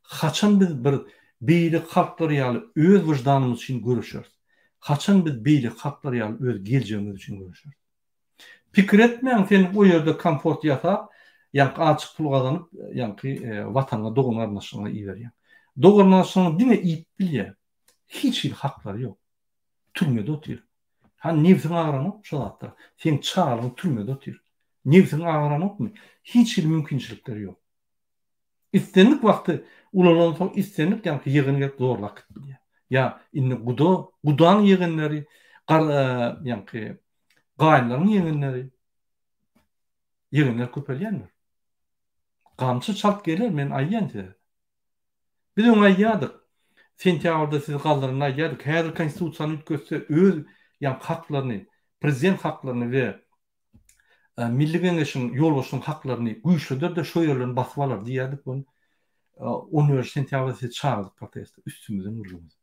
Haçan biz bir beýleki halklar ýaly öz wyždanymyz üçin göreşeris? Haçan biz beýleki halklar ýaly öz geljegimiz üçin göreşeris? Pikir etmäň sen o ýerde komfort ýasap, ýaňky azjyk pul gazanyp, ýaňky watanyňa dogan-garyndaşlaryňa iberýäň. Dogan-garyndaşlaryň diňe iýip bilýär. Hiç hili haklary ýok. Türmede otyr. Hany nebsiň agyranokmy şo zatlara? Seň çagalaryň türmede otyr. Nebsiň agyranokmy? Hiç hili mümkinçilikleri ýok. Islendik wagty ulalansoň islendik ýaňky ýegen gelip zorlap gidip bilýär. Ýa indi guda, gudaň ýegenleri, gar ýaňky gaýynlaryň ýegenleri ýegenler köpelýändir. Gamçy çalt geler men aýdýan size. Biz öň aýdýardyk. Sentýabrda sizi galdyranda aýdýardyk. Häzir konstitusiýany üýtgetse öz ýaňky haklaryny, prezident haklaryny we Milli Geňeşiň ýolbaşçynyň haklaryny güýçleder-de şo ýerlerini basyp alar diýýärdik ony. On bäş sentýabrda sizi çagyrdyk proteste. Üstümizden gülüňiz.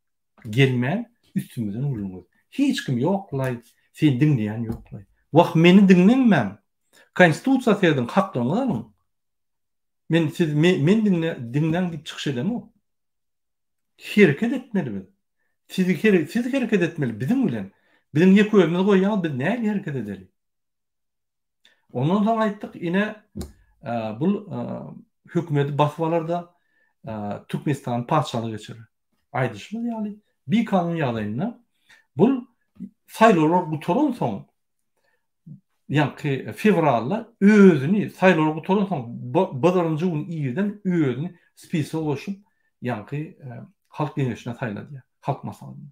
Gelmän üstümizden gülüňiz. Hiç kim ýok-laý, seni diňleýän ýok-laý. Wah, meni diňlemäň. Konstitusiýa serediň, haklaryňyzy alyň. Men siz men diňle diňläň diýip çykyş edemok. Hereket etmeli biz. Sizi her siz hereket etmeli biziň bilen. Biziň ýeke özümizi goýýaňyz biz nähili hereket edeli? Ondan soň aýtdyk ine bul hökümeti basyp alarda Türkmenistany patyşalyga geçirer. Aýdyşymyz ýaly bikanun ýagdaýynda bul saýlawlar gutaran soň ýaňky fewralda özüni saýlawlar gutaransoň birinji gün irden özüni spisoga goşup ýaňky halk geňeşine saýladýar, halk maslahatyna.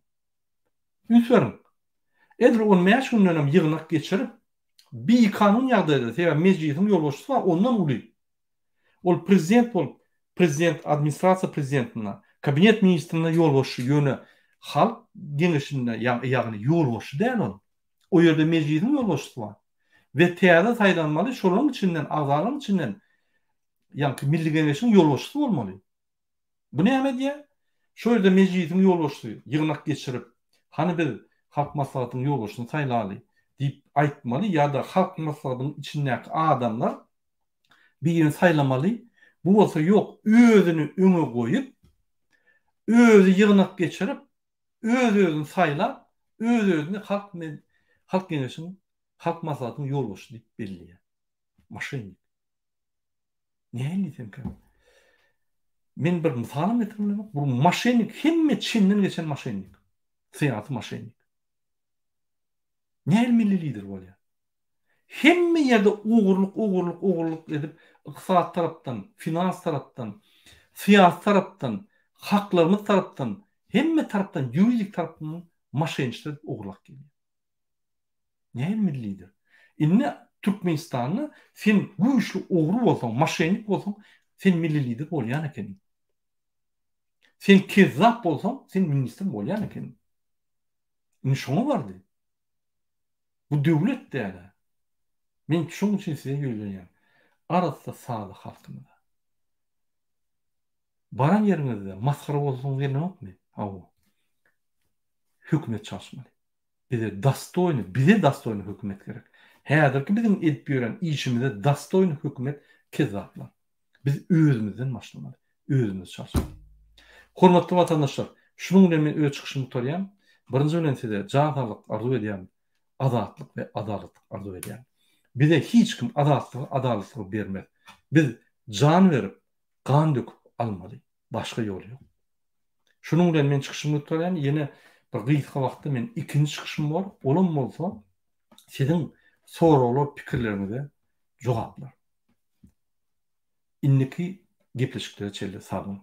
Üns beriň. Edil 15 gündenem ýygnak geçirip, bikanun ýagdaýda, sebäbi mejlisiň ýolbaşçysy bar, ondan uly. Ol prezident bolup, prezident administrasiýa prezidentinde, kabinet ministrinde ýolbaşçy, ýöne halk geňeşinde ýagny ýolbaşçy däl ol. O ýerde mejlisiň ýolbaşçysy bar. We täze saýlanmaly, şolaryň içinden, agzalaryň içinden ýaňky Milli Geňeşiň ýolbaşçysy bolmaly. Bu näme edýär? Şo ýerde mejlisiň ýolbaşçysy ýygnak geçirip, hany biz Halk Maslahatynyň ýolbaşçysyny saýlaly diýip aýtmaly ýa-da Halk Maslahatynyň içindäki adamlar birini saýlamaly. Bu bolsa ýok, özüni öňe goýup, özi ýygnak geçirip, Öz-özüni saýlap, öz-özüni Halk Halk Geňeşiniň, Halk Maslahatynyň ýolbaşçysy diýip belleýär. Moşennik. Nähili diýsemkäm? Men bir mysalam getirip bilemok. Bu moşennik hemme çenden geçen moşennik. Syýasy moşennik. Nähili milli lider bolýar? Hemme ýerde ogurlyk, ogurlyk, ogurlyk edip, ykdysady tarapdan, finans tarapdan, syýasy tarapdan, haklarymyz tarapdan, hemme tarapdan, ýuridik tarapdan moşenniçlik edip ogurlap gelýär. Nähili milli lider? Indi Türkmenistanda sen güýçli ogry bolsaň, moşennik bolsaň, sen milli lider bolýan ekeniň. Sen kezzap bolsaň, sen ministr bolýan ekeniň. Indi şoňa bardy. Bu döwlet dälä. Men şoň üçin size ýüzlenýän. Arassa sada halkymyza. Baran ýeriňizde masgara bolasyňyz gelenokmy? Hawa. Hökümet çalyşmaly. Bize dostoýny, bize dostoýny hökümet gerek. Häzirki biziň edip ýören işimize dostoýny hökümet kezzaplar. Biz özümizden başlamaly. Özümizi çalyşmaly. Hormatly watandaşlar, şunuň bilen men öz çykyşymy gutarýan. Birinji bilen size jan saglyk arzuw edýän, azatlyk we adalatlyk arzuw edýän. Bize hiç kim azatlygy, adalatlygy bermez. Biz jan berip, gan döküp almaly. Başga ýol ýok. Şunuň bilen men çykyşymy gutarýan. Ýene bir gysga wagtda men ikinji çykyşym bor. Olam bolsa siziň soraglar, pikirleriňize jogaplar. Indiki gepleşiklere çenli sag boluň.